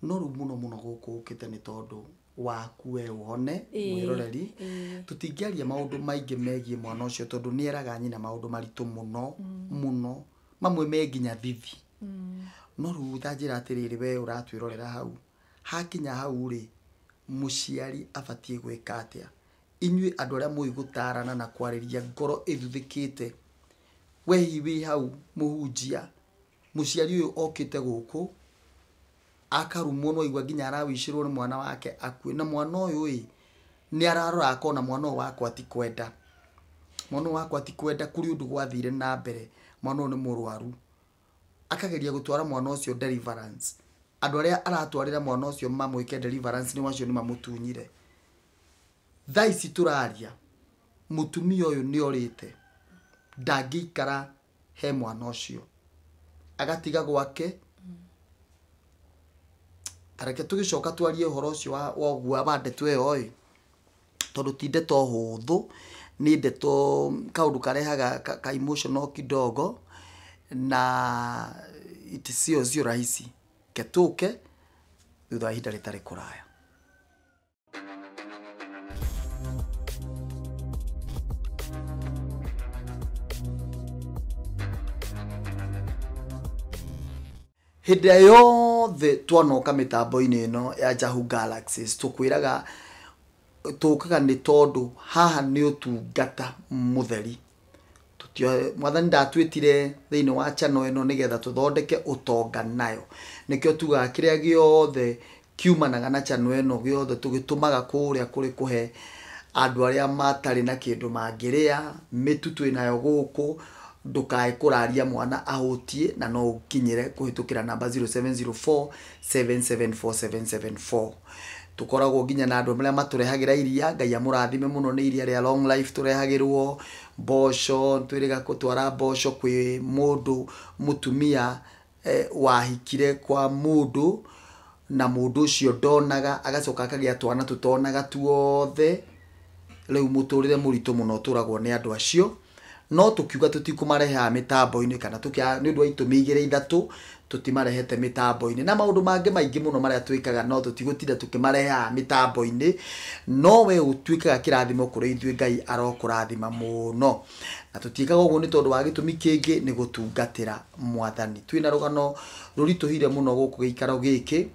Speaker 2: No rĩu mũno mũno gũkũ ũkĩte nĩ tondũ waku we ũhone, mwĩroreri. Tũtingĩaria maũndũ maingĩ megiĩ mwana ũcio tondũ nĩ eraga nyina maũndũ maritũ mũno, mũno. Mamwe me nginya thithi. No rĩu ta njĩra atĩrĩrĩ, we ũratwĩrorera hau. Hakinya hau rĩ, mũciari abatiĩ gwĩka atĩa? Inyuĩ andũ arĩa mũĩ gũtarana na kwarĩria ngoro ĩthuthĩkĩte, we hihi wĩ hau mũhunjia, mũciari ũyũ okĩte gũkũ, akarumwo no aigua nginya arawicĩrwo nĩ mwana wake akue. Na mwana ũyũ ĩ, nĩ ararora akona mwana ũyũ wakwa ti kwenda. Mwana ũyũ wakwa ti kwenda, kũrĩ ũndũ gwathire na mbere, mwana ũyũ nĩ mũrwaru. Akageria gũtwara mwana ũcio deliverance. Andũ arĩa aratwarĩra mwana ũcio mamwĩke deliverance nĩ wacio nĩ mamũtunyire. Thaa ici tũraria, mũtumia ũyũ nĩ orĩte, ndangĩikara he mwana ũcio. Agatiga gwake. Ta reke tũgĩcoka twarie ũhoro ũcio wa ũguo wa ndeto ĩyo ĩ, tondũ ti ndeto hũthũ, nĩ ndeto kaũndũ karehaga ka emotional kidogo, na it sio rahisi. Ketũke thutha wa ihinda rĩtarĩ kũraya. Hĩndĩ ĩrĩa yothe twanoka mĩtambo-inĩ ĩno ya Jahu Galaxies, tũkwĩraga tũkaga nĩ tondũ haha nĩ ũtungata mũtheri. Mwathani ndatwĩtire thĩinĩ wa channel ĩno nĩgetha tũthondeke ũtonga nayo. Nĩkĩo tugaga kĩrĩa gĩothe kiumanaga na channel ĩno gĩothe tũgĩtũmaga kũrĩa kũrĩ kũhe andũ arĩa matarĩ na kĩndũ mangĩrĩa, mĩtu twĩnayo gũkũ, ndũkae kũraria mwana ahũtie na no ũkinyĩre kũhĩtũkĩra namba 0704 774 774. Tũkoragwo nginya na andũ arĩa matũrehagĩra iria, Ngai amũrathime mũno nĩ iria rĩa long life tũrehagĩrwo, mboco, twĩrĩga gũtwara mboco kwĩ mũndũ mũtumia wahikire kwa mũndũ na mũndũ ũcio ndonaga, agacoka akagĩa twana tũtonaga tuothe. Rĩu mũtũrĩre mũritũ mũno ũtũragwo nĩ andũ acio, no tũkiuga tũtikũmarehaga mĩtambo-inĩ kana nĩ ũndũ wa itũmi igĩrĩ ithatũ tũtimarehete mĩtambo-inĩ, na maũndũ mangĩ maingĩ mũno marĩa twĩkaga no tũtigũtinda tũkĩmarehaga mĩtambo-inĩ. No we ũtuĩkaga kĩrathimo kũrĩ ithuĩ, Ngai arokũrathima mũno. Na tũtiĩkaga ũguo nĩ tondũ wa gĩtũmi kĩngĩ, nĩ gũtungatĩra Mwathani. Twĩna rũgano rũritũhire mũno gũkũ gĩikaro gĩkĩ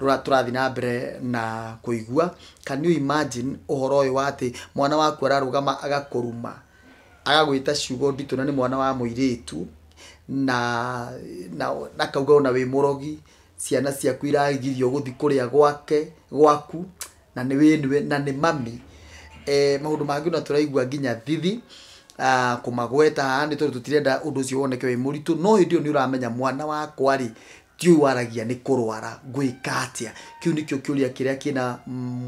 Speaker 2: tũrathiĩ na mbere na kũigua. Can you imagine ũhoro ũyũ wa atĩ mwana waku ararũgama agakũruma, agagwĩta ciugo nditũ, na nĩ mwana wa mũirĩtu, na akauga ona wĩ mũrogi, ciana ciaku iragirio gũthiĩ kũrĩa gwake gwaku, na nĩ wĩnue na nĩ mami. Maũndũ mangĩ ona tũraigua nginya thithi kũmagweta haha nĩ tondũ tũtirenda ũndũ ũcio woneke wĩ mũritũ, no hĩndĩ ĩyo nĩ ũramenya mwana wakwa rĩ ti ũyũ waragia nĩ kũrwara, ngwĩka atĩa? Kĩu nĩkĩo kĩũria kĩrĩa kĩna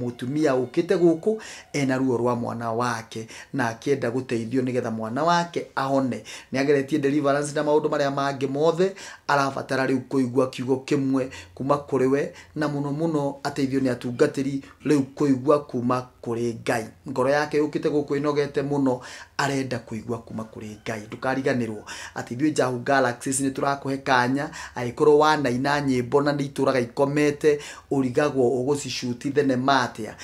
Speaker 2: mũtumia ũkĩte gũkũ ena ruo rwa mwana wake na akĩenda gũteithio nĩgetha mwana wake ahone. Nĩ ageretie deliverance na maũndũ marĩa mangĩ mothe, arabatara rĩu kũigua kiugo kĩmwe kuma kũrĩ we, na mũno mũno ateithio nĩ atungatĩri rĩu kũigua kuma kũrĩ Ngai. Ngoro yake yũkĩte gũkũ ĩnogete mũno, arenda kũigua kuma kũrĩ Ngai. Ndũkariganĩrwo atĩ ithuĩ Jahu Galaxies nĩ tũrakũhe kanya, angĩkorwo wanaina nyĩmbo na nĩ itũraga ikomete, ũrigagwo ũgũcicuti thenema atĩa,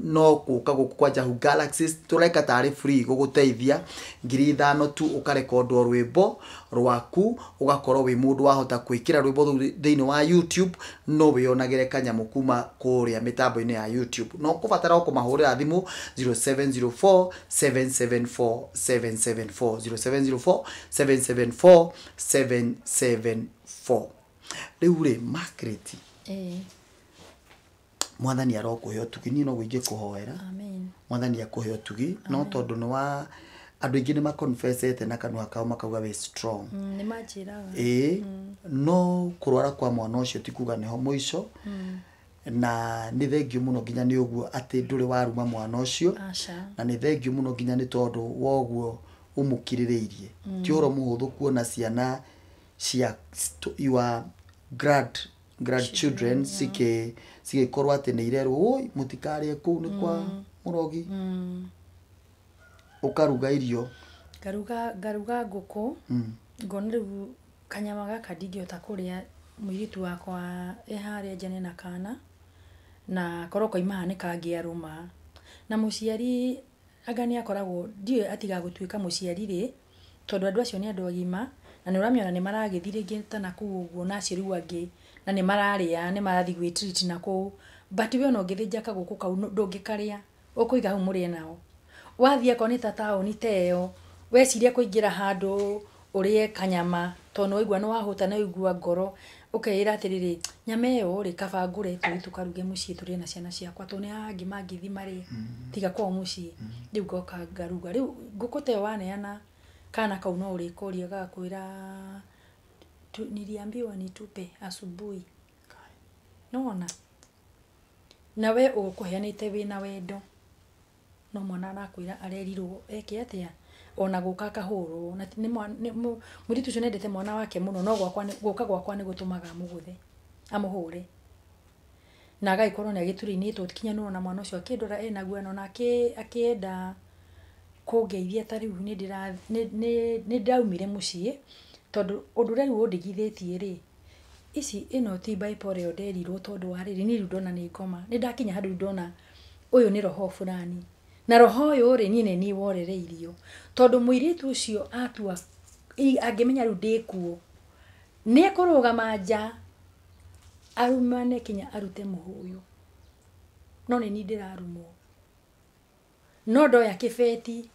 Speaker 2: no gũka gũkũ kwa Jahu Galaxies tũreka tarĩ free gũgũteithia, 5,000 tu ũkarekondwo rwĩmbo rwaku, ũgakorwo wĩ mũndũ wahota gwĩkĩra rwĩmbo rũu thĩinĩ wa YouTube, no wĩonagĩre kanyamũ kuma kũrĩa mĩtambo-inĩ ya YouTube. No kũbatara o kũmahũrĩra thimũ 0704 774 774, 0704 774 774. Rĩu rĩ, Margaret, Mwathani arokũhe ũtugi, niĩ no gũingĩ kũhoera.
Speaker 1: Amen.
Speaker 2: Mwathani akũhe ũtugi, no tondũ nĩ wa andũ aingĩ nĩ maconfessete na kanua kao makauga wĩ strong.
Speaker 1: Nĩ manjĩraga.
Speaker 2: Ĩĩ, no kũrwara kwa mwana ũcio ti kuga nĩho mũico. Na nĩ thengiũ mũno nginya nĩ ũguo atĩ ndũrĩ waruma mwana ũcio. Na nĩ thengiũ mũno nginya nĩ tondũ wa ũguo ũmũkirĩrĩirie. Ti ũhoro mũhũthũ kuona ciana cia your grandchildren cigĩkorwo atĩ nĩ irerwo oi mũtikarĩe kũu nĩ kwa mũrogi. Ũkaruga irio.
Speaker 1: Ngaruga ngũkũ. Ngona rĩu kanyama gaka ndingĩhota kũrĩa, mũirĩtu wakwa e harĩa nja na kana, na korwo koima haha nĩ kangĩarũma. Na mũciari anga nĩ akoragwo, ndiũĩ atigaga gũtuĩka mũciari rĩ, tondũ andũ acio nĩ andũ agima, na nĩ ũramĩona nĩ maragĩthiĩ rĩngĩ ta nakũu ũguo na acio rĩu angĩ, na nĩ mararĩa, nĩ marathiĩ gwĩ treat nakũu. But we ona ũngĩthĩnja kagũkũ kau ndũngĩkarĩa, ũkũiga hau mũrĩe nao. Wathiĩ akorwo nĩ ta taũni ta ĩyo, weciria kũingĩra handũ ũrĩe kanyama, tondũ nĩ waigua nĩ wahũta na waigua ngoro, ũkeĩra atĩrĩrĩ, nyama ĩyo rĩ, kaba ngũre tũthiĩ tũkaruge mũciĩ tũrĩe na ciana ciakwa, tondũ nĩ aya angĩ mangĩthiĩ marĩe, tiga kwao mũciĩ. Rĩu ngoka ngaruga. Rĩu ngũkũ ta ĩyo waneana kana kau no ũrĩkoria gagakwĩra niliambiwa nitupe asubuhi. Nĩwona? Na we ũgũkũheanĩte wĩna wendo, no mwana arakwĩra arerirwo eke atĩa, ona gũka akahũrwo. Na mũirĩtu ũcio nĩendete mwana wake mũno, no gũka gwakwa nĩ gũtũmaga amũgũthe, amũhũre. Na agagĩkorwo nĩ agĩturĩinĩtwo kinya nĩwona mwana ũcio akĩndora ena guoya, ona akĩenda kũngeithia ta rĩu nĩ ndĩraumire mũciĩ, tondũ ũndũ ũrĩa rĩu ũndigithĩtie rĩ, ici ĩno ti bipolar ĩyo nderirwo tondũ wa rĩrĩ, niĩ rĩu ndona nĩ ngoma. Nĩ ndakinya handũ rĩu ndona ũyũ nĩ roho fulani. Na roho ũyũ rĩ, niĩ nĩ niĩ worereirio. Tondũ mũirĩtu ũcio atua, angĩmenya rĩu ndĩkuo, nĩ ekũrũgama nja, arumane kinya arute mũhũyũ. No nĩ niĩ ndĩrarumwo. No ndoya kĩbeti,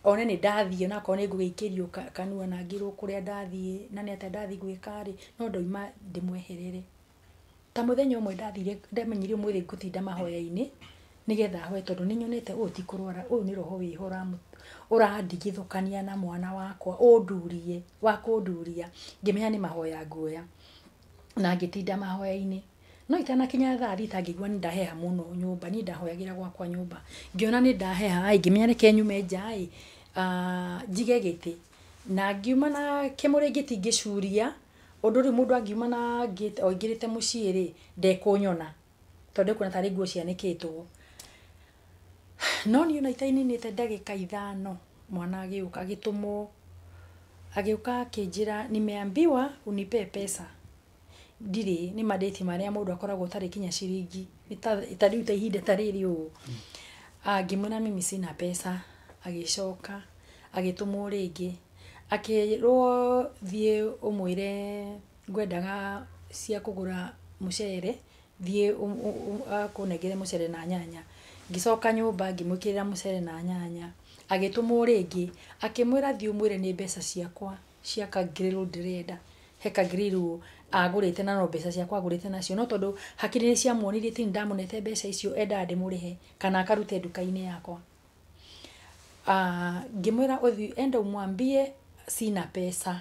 Speaker 1: one nĩ ndathiĩ, onakorwo nĩ ngũgĩikĩrio kanua na ngĩrwo kũrĩa ndathiĩ, na nĩ atĩa ndathiĩ gwĩka rĩ, no ndoima ndĩmweherere. Ta mũthenya ũmwe ndathire, ndamenyire ũmũthĩ ngũtinda mahoya-inĩ, nĩgetha hoe, tondũ nĩ nyonete ũyũ ti kũrwara, ũyũ nĩ roho wĩho ũrandigithũkania na mwana wakwa, ũndurie, wa kũnduria. Ngĩmenya nĩ mahoya nguoya. Na ngĩtinda mahoya-inĩ. No itanakinya thaa thita ngĩigua nĩ ndaheha mũno nyũmba, niĩ ndahoyagĩra gwakwa nyũmba. Ngĩona nĩ ndaheha ĩ, ngĩmenya reke nyume nja ĩ, njige gĩtĩ. Na ngiuma na kĩmũrĩngĩti ngĩcuria, ũndũ rĩu mũndũ angiuma na oingĩrĩte mũciĩ rĩ, ndekũnyona. Tondũ ekuona tarĩ nguo cianĩkĩtwo. No niĩ ona itaininĩte ndagĩka 5, mwana agĩũka agĩtũmwo, agĩũka akĩnjĩra nimeambiwa unipe pesa. Ndirĩ, nĩ mandĩti marĩa mũndũ akoragwo ũtarĩ kinya ciringi. Ta rĩu ta ihinda ta rĩrĩ ũũ. Ngĩmwĩra mimi sina pesa, agĩcoka agĩtũmwo rĩngĩ. Akĩrwo thiĩ ũmwĩre ngwendaga cia kũgũra mũcere, thiĩ akũnengere mũcere na nyanya. Ngĩcoka nyũmba ngĩmwĩkĩrĩra mũcere na nyanya. Agĩtũmwo rĩngĩ, akĩmwĩra thiĩ ũmwĩre nĩ mbeca ciakwa cia ka grill ndĩrenda. He ka grill agũrĩte na no mbeca ciakwa agũrĩte nacio, no tondũ hakiri nĩ ciamuonirie atĩ nĩndamũnete mbeca icio endaga ndĩmũrĩhe kana akarute nduka-inĩ yakwa. Ngĩmwĩra ũthiĩ enda umwambie sina pesa.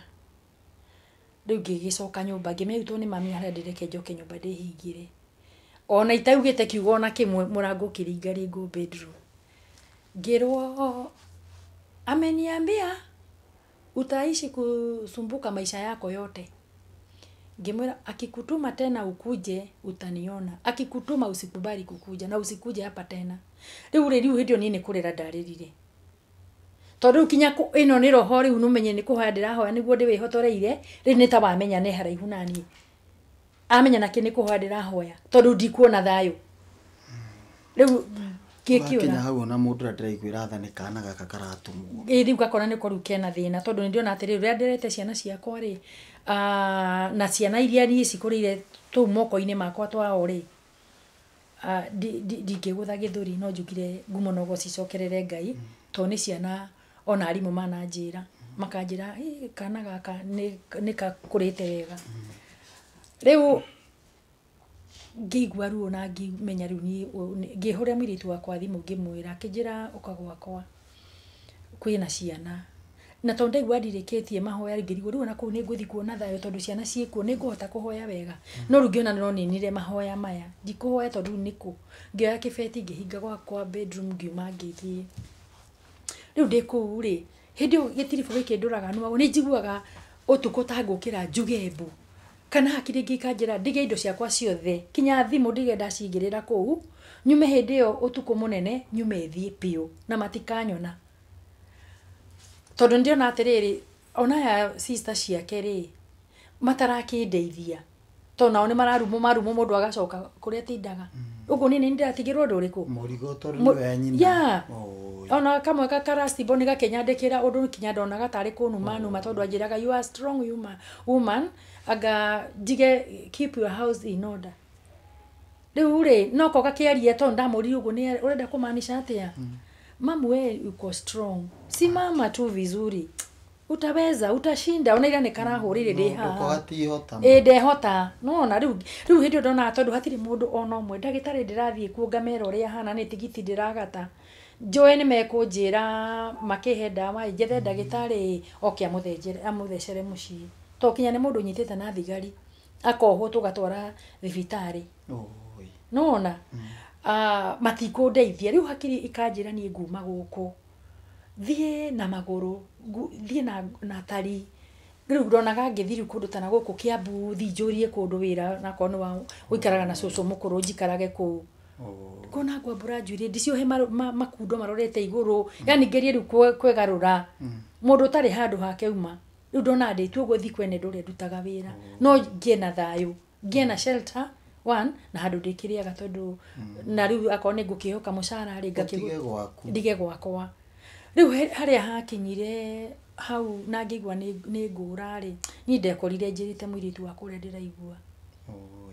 Speaker 1: Rĩu ngĩgĩcoka nyũmba ngĩmenya rĩu tondũ nĩ mami arenda reke njoke nyũmba ndĩhingĩre. Ona itaugĩte kiugo ona kĩmwe, mũrango ũkĩringaringwo bedroom. Ngĩrwo ameniambia utaishi kusumbuka maisha yako yote. Ngĩmwĩra akikutuma tena ukuje utaniona, akikutuma usikubali kukuja na usikuje hapa tena. Rĩu rĩ, rĩu hĩndĩ ĩyo niĩ nĩ kũrĩra ndarĩrire. Tondũ rĩu kinya ĩno nĩ roho rĩu nũmenye nĩ kũhoya ndĩrahoya nĩguo ndĩwĩhotoreire, rĩu nĩ ta wamenya nĩ haraihu naniĩ. Amenya nakĩ nĩ kũhoya ndĩrahoya, tondũ ndikuona thayũ. Rĩu
Speaker 2: Wakinya hau ona mũndũ ũrĩa ndĩraiguĩra tha nĩ kana gaka karatũmwo.
Speaker 1: Ĩ rĩu gakora nĩ ko rĩu kena thĩna, tondũ nĩ ndĩrona atĩrĩrĩ, ũrĩa nderete ciana ciakwa rĩ, na ciana iria niĩ cikũrĩire tũu moko-inĩ makwa twao rĩ, ndingĩgũtha gĩthũri, no njugire ngumo no cicokerere Ngai, tondũ nĩ ciana ona arimũ mananjĩra, makanjĩra, ĩ, kana gaka nĩ kakũrĩte wega. Rĩu ngĩigua ruo na ngĩmenya rĩu niĩ ngĩhũrĩra mũirĩtu wakwa thimũ ngĩmwĩra, akĩnjĩra ũka gwakwa kwĩna ciana. Na tondũ ndaigua ndirĩkĩtie mahoya rĩ, ngĩrigwo rĩu ona kũu nĩ ngũthiĩ kuona thayũ tondũ ciana ciĩkuo, nĩ ngũhota kũhoya wega. No rĩu ngĩona no ninire mahoya maya, ndikũhoya tondũ rĩu nĩkũ. Ngĩoya kĩbeti ngĩhinga gwakwa bedroom ngiuma ngĩthiĩ. Rĩu ndĩ kũu rĩ, hĩndĩ ĩyo gĩtiribũ gĩkĩ ndũraga nĩ njiguaga ũtukũ ta ngũkĩra njuge mbu. Kana hakiri ingĩ ikanjĩra ndige indo ciakwa ciothe, kinya thimũ ndige ndacigĩrĩra kũu, nyume hĩndĩ ĩyo ũtukũ mũnene, nyume thiĩ biũ na matikanyona. Tondũ nĩndĩrona atĩrĩrĩ, ona aya sister ciake rĩ, matarakĩndeithia. Tondũ nao nĩ mararumwo, marumwo mũndũ agacoka kũrĩa atindaga. Ũguo niĩ nĩ ndĩratigĩrwo ũndũ ũrĩkũ?
Speaker 2: Mũrigo tondũ nĩwe nyina.
Speaker 1: Yeah. Ona kamwe ka karacimbo nĩ gakĩnyandĩkĩra ũndũ kinya ndonaga tarĩ kũnuma numa, tondũ anjĩraga you are strong woman, anga njige keep your house in order. Rĩu rĩ, no ko gakĩaria tondũ ndamũririe ũguo nĩ ũrenda kũmaanisha atĩa? Mamu we uko strong. Simama tu vizuri. Utaweza, utashinda. Ona ira nĩ karahũrĩire ndĩ haha.
Speaker 2: Ndũko gatihota.
Speaker 1: Ĩ ndehota. Nona rĩu hĩndĩ ĩyo ndonaga tondũ hatirĩ mũndũ ona ũmwe. Ndagĩtarĩ ndĩrathiĩ kuo ngamera ũrĩa ahana nĩ tigiti ndĩragata. Njũĩ nĩ mekũnjĩra makĩhe ndawa, njethe ndagĩtarĩ oke amũthecere mũciĩ. To kinya nĩ mũndũ ũnyitĩte na thigari, akohwo tũgatwara thibitarĩ. Nona? Matikũndeithia. Rĩu hakiri ikanjĩra niĩ nguma gũkũ. Thiĩ na magũrũ, thiĩ na tari. Rĩu ndonaga ngĩthiĩ rĩu kũndũ ta na gũkũ Kiambu, thiĩ njũrie kũndũ wĩra, na korwo nĩ wa gũikaraga na cũcũ mũkũrũ njikarage kũu. Ngona ngwambũra njuĩrĩ, ndiciohe makundo marorete igũrũ, yani ngerie rĩu kwĩgarũra. Mũndũ ũtarĩ handũ hake uma. Rĩu ndona ndĩtue ũguo thiĩ kwene ndũrĩa ndutaga wĩra. No ngĩe na thayũ, ngĩe na shelter one, na handũ ndĩkĩrĩaga tondũ na rĩu akorwo nĩ ngũkĩhoka mũcara rĩ,
Speaker 2: Ũtige gwaku.
Speaker 1: Ndige gwakwa. Rĩu harĩa hakinyire hau na ngĩigua nĩ ngũra rĩ, niĩ ndekorire njĩrĩte mũirĩtu wakwa ũrĩa ndĩraigua.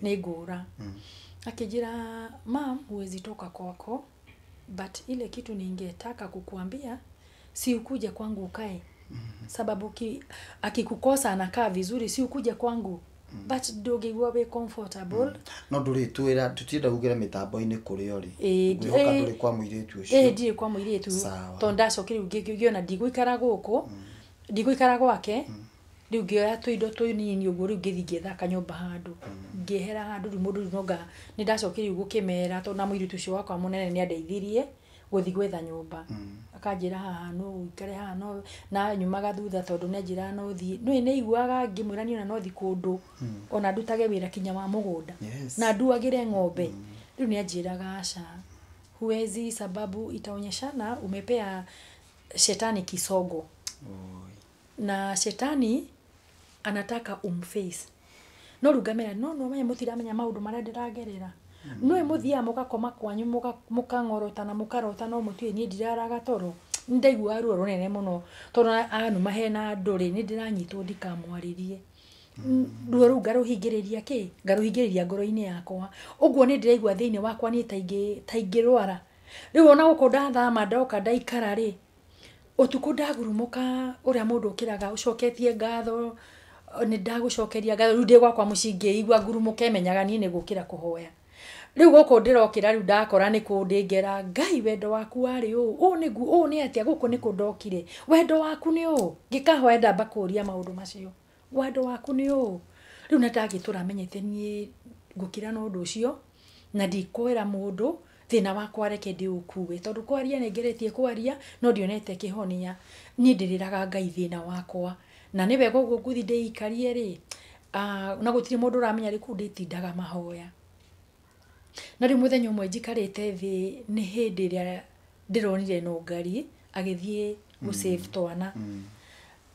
Speaker 1: Nĩ ngũra. Akĩnjĩra, mam, huwezi toka kwako, but ile kitu ningetaka kukuambia, si ukuje kwangu ukae. Sababu akikukosa anakaa vizuri, si ukuje kwangu. But ndũngĩigua wĩ comfortable.
Speaker 2: No ndũrĩtwĩra, tũtienda kugera mĩtambo-inĩ kũrĩa ũrĩ. Ngwĩhoka ndũrĩ kwa mũirĩtu ũcio.
Speaker 1: Ndirĩ kwa mũirĩtu. Tondũ ndacokire rĩu ngĩona ndigũikara gũkũ, ndigũikara gwake. Rĩu ngĩoya tũindo tũnini ũguo rĩu ngĩthiĩ ngĩetha kanyũmba handũ. Ngĩehera handũ rĩu mũndũ rĩu nonga nĩ ndacokire rĩu gũkĩmera tondũ na mũirĩtu ũcio wakwa mũnene nĩ andeithirie gũthiĩ gwetha nyũmba. Akanjĩra haha no ũikare haha no na nyumaga thutha tondũ nĩ anjĩraga no thiĩ. Nĩ nĩ aiguaga ngĩmwĩra niĩ ona no thiĩ kũndũ ona ndutage wĩra kinya wa mũgũnda. Na nduagĩre ng'ombe. Rĩu nĩ anjĩraga aca. Huwezi sababu itaonyeshana umepea shetani kisogo. Na shetani anataka umface. No rĩu ngamera no no menya mũtiramenya maũndũ marĩa ndĩragerera. Nĩwe mũthiaga mũgakoma kwanyu mũkang'orota na mũkarota no mũtiũĩ niĩ ndiraraga toro. Nĩndaiguaga ruo rũnene mũno tondũ anuma hena andũ rĩ nĩ ndĩranyitwo ndikamwarĩrie. Ruo rũu ngarũhingĩrĩria kĩ? Ngarũhingĩrĩria ngoro-inĩ yakwa. Ũguo nĩ ndĩraigua thĩinĩ wakwa niĩ ta ingĩrwara. Rĩu ona gũkũ ndathama ndoka ndaikara rĩ, ũtukũ ndagurumũka ũrĩa mũndũ ũkĩraga ũcoketie ngatho, nĩ ndagũcokeria ngatho. Rĩu ndĩ gwakwa mũciĩ ngĩigua ngurumũke menyaga niĩ nĩ gũkĩra kũhoya. Rĩu gũkũ ndĩrokĩra rĩu ndakora nĩ kũndĩngera Ngai wendo waku warĩ ũũ, ũũ nĩguo, ũũ nĩ atĩa gũkũ nĩkũ ndokire. Wendo waku nĩ ũũ. Ngĩkahoya ndamba kũũria maũndũ macio. Wendo waku nĩ ũũ. Rĩu na ndagĩtũra menyete niĩ ngũkira na ũndũ ũcio na ndikwĩra mũndũ thĩna wakwa reke ndĩũkue tondũ kwaria nĩ ngeretie kwaria no ndionete kĩhonia. Niĩ ndĩrĩraga Ngai thĩna wakwa na nĩ wega ũguo ngũthiĩ ndĩikarie rĩ, na gũtirĩ mũndũ ũramenya rĩ kũu ndĩtindaga mahoya. Na rĩu mũthenya ũmwe njikarĩte thĩ nĩ hĩndĩ ĩrĩa ndĩronire Nũngari agĩthiĩ gũ save twana.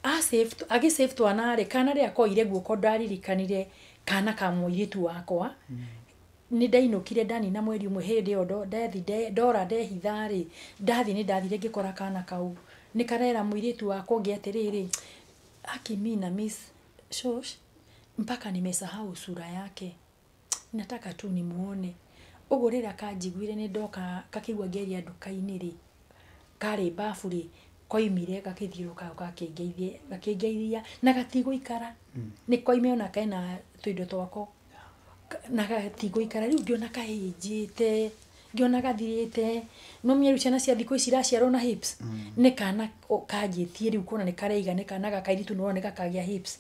Speaker 1: Agĩ save twana rĩ, kana rĩrĩa koire guoko ndaririkanire kana ka mũirĩtu wakwa. Nĩ ndainũkire ndanina mweri ũmwe hĩndĩ ĩyo ndathi ndora ndehitha rĩ, ndathi nĩ ndathire ngĩkora kana kau. Nĩ karera mũirĩtu wakwa ũngĩ atĩrĩrĩ, aki mi na miss shosh mpaka nimesahau sura yake. Nataka tu nimuone. Ũguo rĩrĩa kanjiguire nĩ ndoka kakĩigua ngĩaria nduka-inĩ rĩ, karĩ bafu rĩ, koimire gakĩthiũrũrũka gakĩngeithia na gatigũikara. Nĩ koime ona kena tũindo twako na gatigũikara. Rĩu ngĩona kahĩnjĩte, ngĩona gathirĩte. No menye rĩu ciana cia thikũ ici iraciarwo na hips. Nĩ kana kanjĩtie rĩu kuona nĩ kareiga nĩ kana gakairĩtu nĩwona nĩ gakagĩa hips.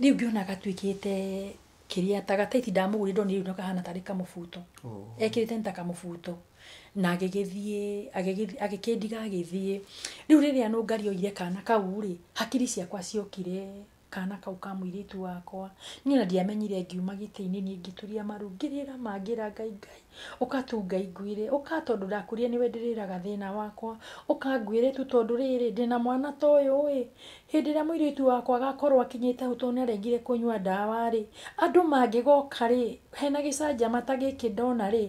Speaker 1: Rĩu ngĩona gatuĩkĩte kĩrĩa ta gataiti ndamũgũrire ndonire rĩu kahana tarĩ kamũbuto. Ekĩrĩte nĩ ta kamũbuto. Na agĩgĩthiĩ, agĩkĩndiga agĩthiĩ. Rĩu rĩrĩa Nũngari oire kana kau rĩ, hakiri ciakwa ciokire kana kau ka mũirĩtu wakwa. Niĩ ona ndiamenyire ngiuma gĩtĩ-inĩ niĩ ngĩturia maru ngĩrĩra ma ngĩra Ngai Ngai ũka tu Ngai ngwĩre, ũka tondũ ndakwĩrire nĩwe ndĩrĩraga thĩna wakwa, ũka ngwĩre tu tondũ rĩrĩ ndĩna mwana ta ũyũ ĩ, hĩndĩ ĩrĩa mũirĩtu wakwa agakorwo akinyĩte hau tondũ nĩaregire kũnyua ndawa rĩ, andũ mangĩgoka rĩ, hena gĩcanjama ta gĩkĩ ndona rĩ,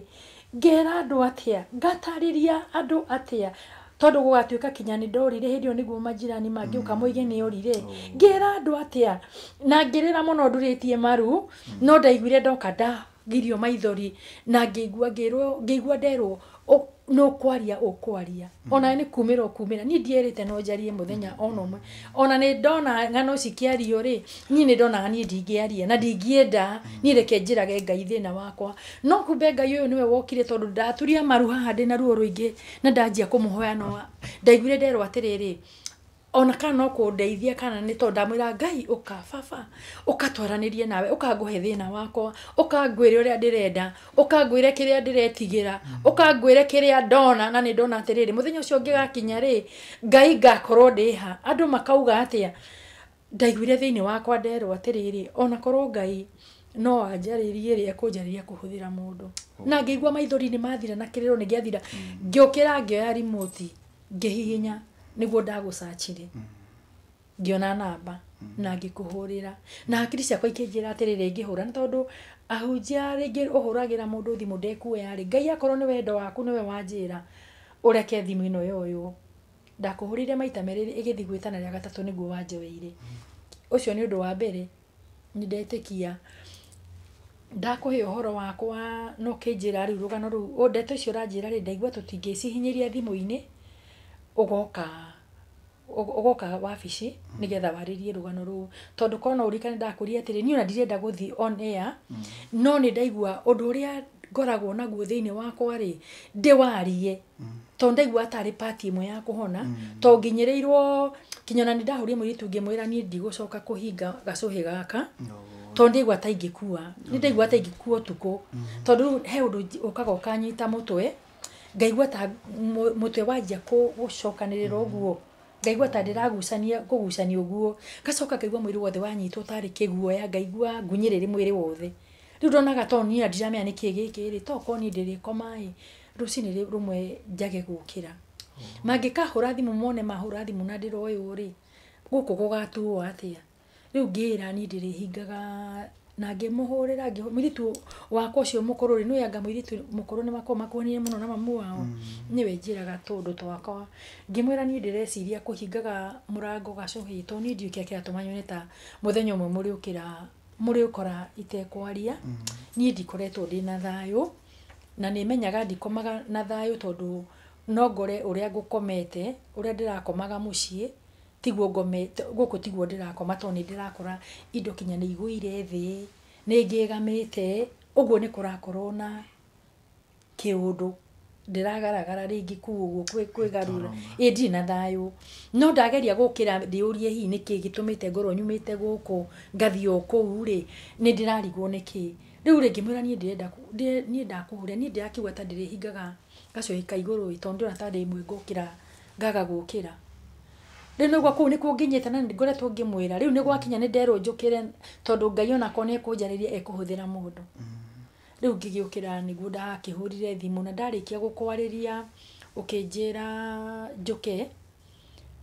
Speaker 1: ngera andũ atĩa, ngatarĩria andũ atĩa, tondũ gũgatuĩka kinya nĩ ndorire hĩndĩ ĩyo nĩguo majirani mangĩũka moige nĩ orire, ngera andũ atĩa, na ngĩrĩra mũno ndurĩtie maru, no ndaiguire ndoka ndagirio maithori na ngĩigua ngĩrwo, ngĩigua nderwo no kwaria ũkwaria. Ona nĩ kumĩra ũkumĩra. Niĩ ndierĩte no njarie mũthenya ona ũmwe. Ona nĩ ndona ng'ano cikĩario rĩ, niĩ nĩ ndonaga niĩ ndingĩaria na ndingĩenda, niĩ reke njĩrage Ngai thĩna wakwa. No kumbe Ngai ũyũ nĩwe wokire tondũ ndaturia maru haha ndĩna ruo rũingĩ na ndanjia kũmũhoya no ndaiguire nderwo atĩrĩrĩ, ona kana no kũndeithia kana nĩ tondũ ndamwĩra Ngai ũka baba, ũka twaranĩrie nawe, ũka ngũhe thĩna wakwa, ũka ngwĩre ũrĩa ndĩrenda, ũka ngwĩre kĩrĩa ndĩretigĩra, ũka ngwĩre kĩrĩa ndona, na nĩ ndona atĩrĩrĩ mũthenya ũcio ũngĩgakinya rĩ, Ngai ngakorwo ndĩha. Andũ makauga atĩa? Ndaiguire thĩinĩ wakwa nderwo atĩrĩrĩ, ona korwo Ngai no anjarĩrie rĩ, ekũnjarĩria kũhũthĩra mũndũ. Na ngĩigua maithori nĩ mathira na kĩrĩro nĩ gĩathira. Ngĩũkĩra ngĩoya remote, ngĩhihinya nĩguo ndagũcachire. Ngĩona namba na ngĩkũhũrĩra. Na hakiri ciakwa ikĩnjĩra atĩrĩrĩ ngĩhũra nĩ tondũ ahunjia rĩngĩ ũhũragĩra mũndũ thimũ ndekuoya rĩ, Ngai akorwo nĩ wendo waku nĩwe wanjĩra ũreke thimũ ĩno yoywo. Ndakũhũrĩire maita merĩ ĩgĩthiĩ gwĩtana rĩa gatatũ nĩguo wanjoeire. Ũcio nĩ ũndũ wa mbere nĩ ndetĩkia. Ndakũhe ũhoro wakwa no kĩnjĩra rĩu rũgano rũu, ndeto icio ũranjĩra rĩ, ndaigua tũtingĩcihinyĩria thimũ-inĩ, ũgoka wabici nĩgetha warĩrie rũgano rũu. Tondũ korwo no ũririkane ndakũria atĩrĩ, niĩ ona ndirenda gũthiĩ on air, no nĩ ndaigua ũndũ ũrĩa Ngoragwo naguo thĩinĩ wakwa rĩ ndĩwarie tondũ ndaigua tarĩ part ĩmwe ya kũhona tondũ nginyĩrĩirwo kinya ona nĩ ndahũrire mũirĩtu ngĩmwĩra niĩ ndigũcoka kũhinga gacũhĩ gaka tondũ ndaigua ta ingĩkua nĩ ndaigua ta ingĩkua ũtukũ tondũ rĩu he ũndũ ũkaga ũkanyita mũtwe ngaigua ta mũtwe wanjia gũcokanĩrĩra ũguo ngaigua ta ndĩragucania kũgucania ũguo ngacoka ngaigua mwĩrĩ wothe wanyitwo tarĩ kĩguoya ngaigua ngunyĩrĩrĩ mwĩrĩ wothe rĩu ndonaga to niĩ ndiramenya nĩkĩ gĩkĩ rĩ tokorwo niĩ ndĩrĩkoma ĩ rũcinĩ rũmwe njage gũkĩra mangĩkahũra thimũ mone mahũra thimũ na ndĩroywo rĩ gũkũ gũgatuo atĩa rĩu ngĩra niĩ ndĩrĩhingaga na ngĩmũhũrĩra mũirĩtu wakwa ũcio mũkũrũ rĩ nĩwe anga mũirĩtu mũkũrũ nĩ makoragwo makuhanĩire mũno na mamu wao nĩwe njĩraga tũũndũ twakwa ngĩmwĩra niĩ ndĩreciria kũhingaga mũrango gacũhĩ tondũ niĩ ndiũĩ kĩrĩa kĩratũma nyone ta mũthenya ũmwe mũrĩũkĩra mũrĩũkora itekwaria niĩ ndikoretwo ndĩna thayũ na nĩ menyaga ndikomaga na thayũ tondũ no ngore ũrĩa ngũkomete ũrĩa ndĩrakomaga mũciĩ tiguo ngomete gũkũ tiguo ndĩrakoma tondũ nĩ ndĩrakora indo kinya nĩ igũire thĩ nĩ ngĩgamĩte ũguo nĩ kũrakorwo na kĩũndũ ndĩragaragara rĩngĩ kũu ũguo kwĩgarũra ĩ ndirĩ na thayũ no ndageria gũkĩra ndĩũrie hihi nĩkĩ gĩtũmĩte ngorwo nyumĩte gũkũ ngathiĩ o kũu rĩ nĩ ndĩrarigwo nĩkĩ rĩu rĩ ngĩmwĩra niĩ ndĩrenda niĩ ndakũhũrĩra niĩ ndĩrakiuga ta ndĩrĩhingaga gacũhĩ ka igũrũ ĩ tondũ ndĩrona ta rĩmwe ngũkĩra ngaga gũkĩra rĩu nĩguo kũu nĩkuo nginyĩte na nĩngoretwo ngĩmwĩra rĩu nĩ gwakinya nĩ nderwo njũkĩre tondũ Ngai onakorwo nĩ ekũnjarĩria ekũhũthĩra mũndũ rĩu ngĩgĩũkĩra nĩguo ndakĩhũrire thimũ na ndarĩkia gũkwarĩria ũkĩnjĩra njũke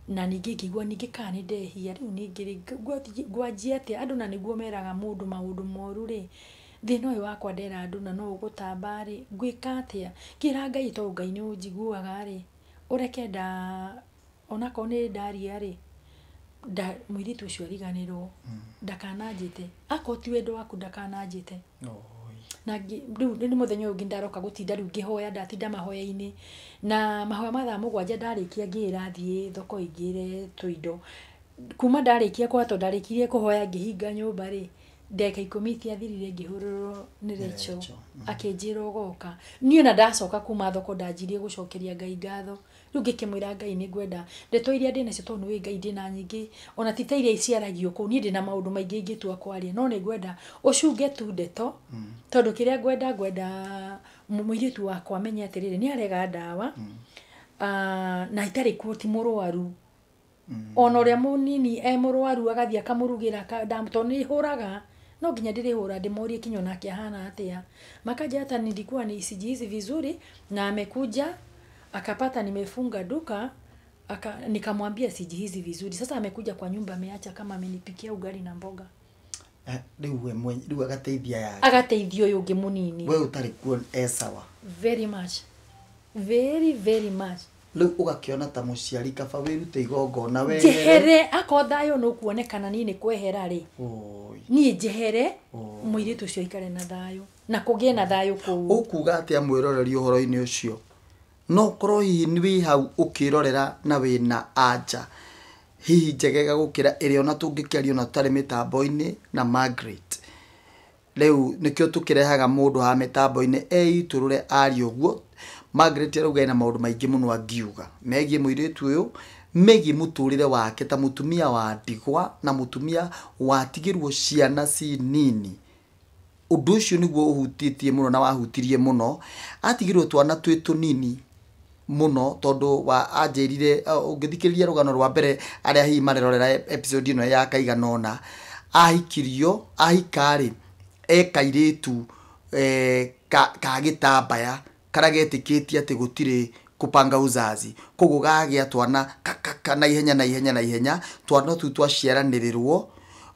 Speaker 1: na ningĩ ngĩigua ningĩ kana nĩ ndehia rĩu ningĩ rĩ ngwanjia atĩa andũ na nĩguo meraga mũndũ maũndũ moru rĩ thĩna ũyũ wakwa ndera andũ na no ũgũtamba rĩ ngwĩka atĩa ngĩra Ngai tondũ Ngai nĩ ũnjiguaga rĩ ũreke nda onakorwo nĩ ndaria rĩ mũirĩtu ũcio ariganĩrwo ndakananjĩte akorwo ti wendo waku ndakananjĩte na rĩu nĩ mũthenya ũyũ ũngĩ ndaroka gũtinda rĩu ngĩhoya ndatinda mahoya-inĩ na mahoya ma thaa mũgwanja ndarĩkia ngĩĩra thiĩ thoko ingĩre tũindo kuma ndarĩkia kũhoya tondũ ndarĩkirie kũhoya ngĩhinga nyũmba rĩ ndagĩka 10 itiathirire ngĩhũrĩrwo nĩ Rachel akĩnjĩra ũgoka niĩ ona ndacoka kuma thoko ndanjirie gũcokeria Ngai ngatho rĩu ngĩkĩmwĩra Ngai nĩ ngwenda ndeto iria ndĩnacio tondũ nĩũĩ Ngai ndĩna nyingĩ ona ti ta iria iciaragio kũu niĩ ndĩna maũndũ maingĩ ingĩtua kwaria no nĩ ngwenda ũcunge tu ndeto tondũ kĩrĩa ngwenda mũirĩtu wakwa amenye atĩrĩrĩ nĩ arega ndawa na itarĩ kuo ti mũrwaru ona ũrĩa mũnini e mũrwaru agathiĩ akamũrugĩra tondũ nĩ hũraga no nginya ndĩrĩhũra ndĩmorie kinya onake ahana atĩa makaja hata nilikuwa ni sijihisi vizuri na amekuja akapata nimefunga duka nikamwambia sijihisi vizuri sasa amekuja kwa nyumba ameacha kama amenipikia ugali na mboga
Speaker 2: rĩu rĩu agateithia yake
Speaker 1: agateithia ũyũ ũngĩ mũnini
Speaker 2: we ũtarĩ kuo e sawa
Speaker 1: very much very very much
Speaker 2: rĩu ũgakĩona ta mũciari kaba wĩrute igongona wehere
Speaker 1: njehere akorwo thayũ nĩũkuonekana niĩ nĩ kwehera rĩ niĩ njehere mũirĩtu ũcio aikare na thayũ na kũgĩe na thayũ kũu
Speaker 2: ũkuga atĩa mwĩroreri ũhoro-inĩ ũcio no korwo hihi wĩ hau ũkĩrorera na wĩna anja hihi njegega gũkĩra ĩrĩa ona tũngĩkĩaria ona tũtarĩ mĩtambo-inĩ na Margaret rĩu nĩkĩo tũkĩrehaga mũndũ haha mĩtambo-inĩ eitũrũre arie ũguo Margaret arauga ena maũndũ maingĩ mũno angiuga megiĩ mũirĩtu ũyũ megiĩ mũtũrĩre wake ta mũtumia wa ndigwa na mũtumia watigĩrwo ciana ci nini ũndũ ũcio nĩguo ũhutĩtie mũno na wahutirie mũno atigĩrwo twana twĩ tũnini mũno tondũ wa anjĩrire ũngĩthikĩrĩria rũgano rwa mbere arĩa hihi marerorera episode ĩno ya kaigana ũna ahikirio ahikarĩ e kairĩtu ka gĩtambaya karĩa getĩkĩtie atĩ gũtirĩ kupanga uzazi koguo gagĩa twana na ihenya na ihenya na ihenya twana tũu twaciaranĩrĩrwo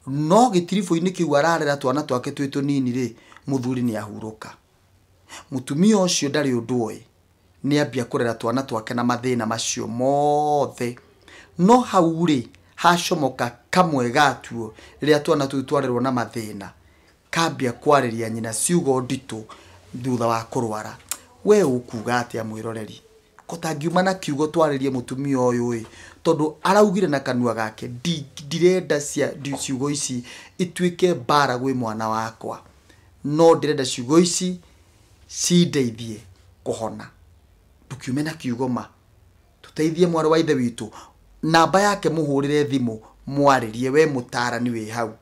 Speaker 2: no gĩtiribũ-inĩ kĩu ararera twana twake twĩ tũnini rĩ mũthuri nĩ ahurũka mũtumia ũcio ndarĩ ũndũ oĩ nĩ ambia kũrera twana twake na mathĩna macio mothe no hau rĩ hacomoka kamwe gatuo rĩrĩa twana tũu twarerwo na mathĩna kambia kwarĩria nyina ciugo nditũ thutha wa kũrwara we ũkuga atĩa mwĩroreri ko tangiuma na kiugo twarĩrie mũtumia ũyũ ĩ tondũ araugire na kanua gake ndirenda ciugo ici ituĩke mbara gwĩ mwana wakwa no ndĩrenda ciugo ici Cindeithie kũhona. Ndũkiume na kiugo ma. Tũteithie mwarĩ wa ithe witũ. Namba yake mũhũrĩre thimũ mwarĩrie we mũtarani wĩ hau.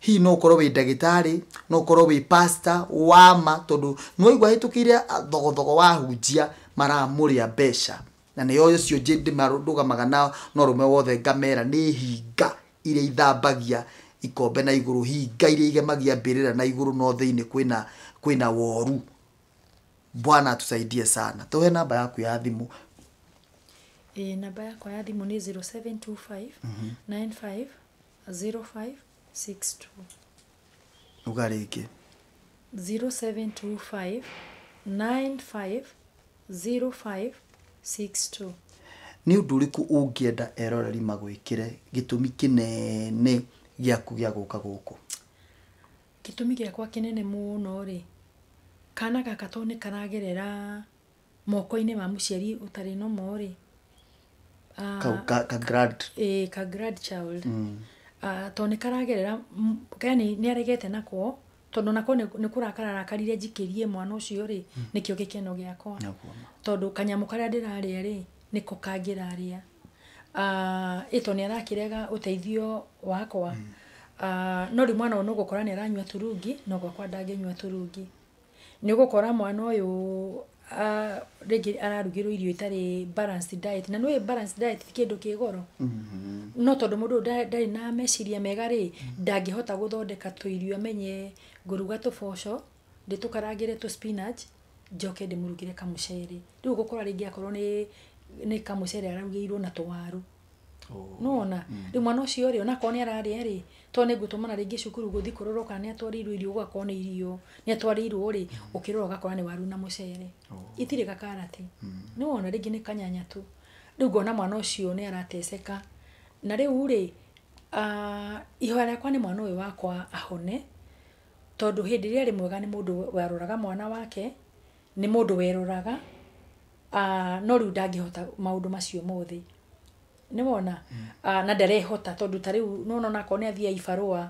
Speaker 2: Hihi no ũkorwo wĩ ndagĩtarĩ, no ũkorwo wĩ pastor wama, tondũ nĩwaigua ahĩtũkĩire thogothogo wa hunjia maramũrĩa mbeca. Na nĩo ũcio ndũgamaga na ũrũme wothe ngamera nĩ hinga iria ithambagia ikombe na igũrũ, hinga iria igemagia mbĩrĩra na igũrũ, no thĩinĩ kwĩna woru. Bwana atusaidie sana. Tuhe namba yaku ya thimũ.
Speaker 1: Namba yakwa ya thimũ nĩ 0725 95 05 62.
Speaker 2: Uga rĩngĩ.
Speaker 1: 0725 95 05 62.
Speaker 2: Nĩ ũndũ ũrĩkũ ũngĩenda eroreri magwĩkĩre gĩtũmi kĩnene gĩaku gĩa gũka gũkũ?
Speaker 1: Gĩtũmi gĩakwa kĩnene mũno rĩ, kana gaka tondũ nĩ karagerera moko-inĩ ma mũciari ũtarĩ nomo rĩ.
Speaker 2: Ka grand.
Speaker 1: Ka grandchild. Tondũ nĩ karagerera, yani nĩ aregete nako, tondũ nako nĩ kũrakara arakarire njikĩrie mwana ũcio rĩ, nĩkĩo gĩkeno gĩakwa. Tondũ kanyamũ karĩa ndĩrarĩa rĩ, nĩko kangĩrarĩa. Ĩ tondũ nĩ arakĩrega ũteithio wakwa. No rĩu mwana ũyũ nĩ ũgũkora nĩ aranyua turungi, no gwakwa ndangĩnyua turungi. Nĩ ũgũkora mwana ũyũ rĩngĩ ararugĩrwo irio itarĩ balanced diet, na nĩũĩ balanced diet ti kĩndũ kĩ goro. No tondũ mũndũ ũyũ ndarĩ na meciria mega rĩ, ndangĩhota gũthondeka tũirio amenye ngũruga tũboco, ndĩtũkarangĩre tũ spinach, njoke ndĩmũrugĩre kamũcere. Rĩu ũgũkora rĩngĩ akorwo nĩ kamũcere ararugĩirwo na tũwaru. Nĩwona? Rĩu mwana ũcio rĩ, onakorwo nĩ ararĩa rĩ, tondũ nĩ ngũtũmana rĩngĩ cukuru gũthiĩ kũrorwo kana nĩ atwarĩirwo irio, gũgakorwo nĩ irio, nĩ atwarĩirwo rĩ, ũkĩrora ũgakora nĩ waru na mũcere. Itirĩ gakarati. Nĩwona rĩngĩ nĩ kanyanya tu. Rĩu ngona mwana ũcio nĩ arateceka. Na rĩu rĩ, ihoya rĩakwa nĩ mwana ũyũ wakwa ahone, tondũ hĩndĩ ĩrĩa arĩ mwega nĩ mũndũ waroraga mwana wake, nĩ mũndũ weroraga, no rĩu ndangĩhota maũndũ macio mothe. Nĩwona? Na ndarehota tondũ ta rĩu nĩwona onakorwo nĩ athiaga ibarũa,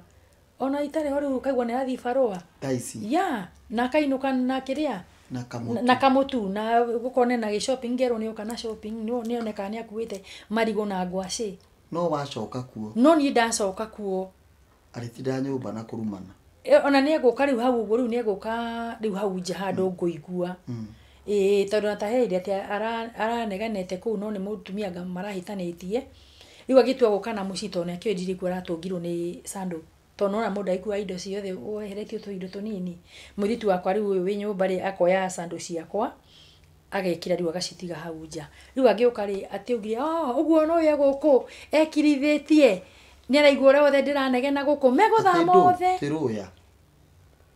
Speaker 1: ona itarĩ ho rĩu ũkaigua nĩ arathiĩ ibarũa.
Speaker 2: Thaa ici.
Speaker 1: Ya, na akainũka na kĩrĩa?
Speaker 2: Na kamũtu.
Speaker 1: Na kamũtu, na gũkorwo nĩ na gĩ shopping, ngerwo nĩ oka na shopping, nĩ oneka nĩ akuĩte marigũ na ngwacĩ.
Speaker 2: No wacoka kuo.
Speaker 1: No niĩ ndacoka kuo.
Speaker 2: Arĩtinda nyũmba na kũrumana.
Speaker 1: Ona nĩ egũka rĩu hau ũguo, rĩu nĩ egũka rĩu hau nja handũ ngũigua. Tondũ na ta he hĩndĩ atĩ araneganete kũu no nĩ mũtumia anga marahĩtanĩtie. Rĩu agĩtua gũka na mũciĩ tondũ nĩakĩũĩ ndirĩ kuo aratũngirwo nĩ sandũ. Tondũ nĩwona mũndũ agĩkua indo ciothe weheretio tũindo tũnini. Mũirĩtu wakwa rĩu ũyũ wĩ nyũmba rĩ, akoya sandũ ciakwa, agekĩra rĩu agacitiga hau nja. Rĩu agĩũka rĩ, atĩ augire, oh, ũguo no ũyũ egũkũ, ekirithĩtie. Nĩ araigua ũrĩa wothe ndĩranegena gũkũ, megũthama othe.
Speaker 2: Ti rũya.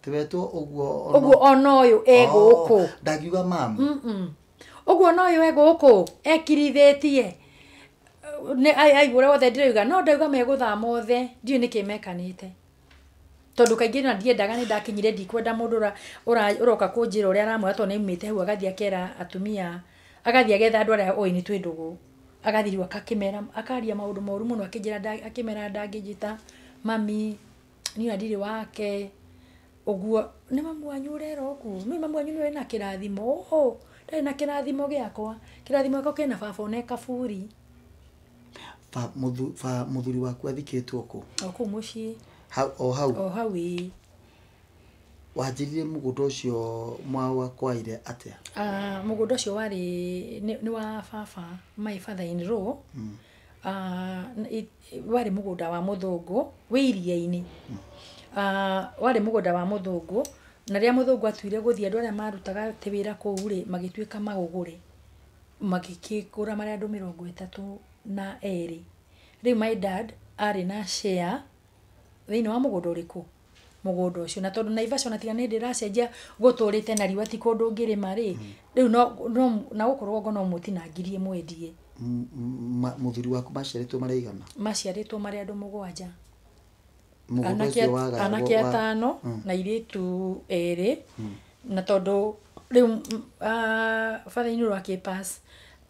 Speaker 2: Tiwetwo ũguo
Speaker 1: Ũguo ona ũyũ egũkũ.
Speaker 2: Ndangiuga mamu.
Speaker 1: Ũguo ona ũyũ egũkũ, ekirithĩtie. Nĩ aigua ũrĩa wothe ndĩrauga, no ndauga megũthama othe, ndiũĩ nĩkĩ mekanĩte. Tondũ kaingĩ na ndiendaga nĩ ndakinyire ndikwenda mũndũ ũroka kũnjĩra ũrĩa aramwĩra tondũ nĩaumĩte hau agathiĩ akera atumia, agathiĩ agetha andũ arĩa oĩ nĩ twĩ ndũgũ. Agathiĩ rĩu akakĩmera, akaria maũndũ moru mũno, akĩnjĩra akĩmera ndangĩnjĩta mami, niĩ ona ndirĩ wake. Ũguo nĩ mamu wanyu ũrera ũguo, nĩ mamu wanyu nĩwe na kĩrathimo, ũũ ndarĩ na kĩrathimo gĩakwa, kĩrathimo gĩakwa kĩna baba one kaburi.
Speaker 2: Mũthuri waku athikĩtwo kũ?
Speaker 1: O kũu mũciĩ.
Speaker 2: O hau?
Speaker 1: O hau ĩĩ.
Speaker 2: Wanjĩrire mũgũnda ũcio mwakwaire atĩa?
Speaker 1: Mũgũnda ũcio warĩ nĩ wa baba, my father in law. Warĩ mũgũnda wa mũthũngũ wĩ iria-inĩ. Warĩ mũgũnda wa mũthũngũ, na rĩrĩa mũthũngũ atuire gũthiĩ andũ arĩa marutaga wĩra kũu rĩ, magĩtuĩka magũgũre. Magĩkĩgũra marĩ andũ 32. Rĩu my dad arĩ na share thĩinĩ wa mũgũnda ũrĩkũ? Mũgũnda ũcio. Na tondũ Naivasha ona tiga nĩ ndĩracenjia gũtũrĩte na riũa ti kũndũ ũngĩrĩma rĩ, rĩu no na gũkũ rũgongo no mũtinangirie mwendie.
Speaker 2: Mũthuri waku maciarĩtwo marĩ aigana?
Speaker 1: Maciarĩtwo marĩ andũ 7.
Speaker 2: Mũgũnda ũcio wagayagwo
Speaker 1: Anake atano na airĩtu 2. Na tondũ rĩu father in law akĩpass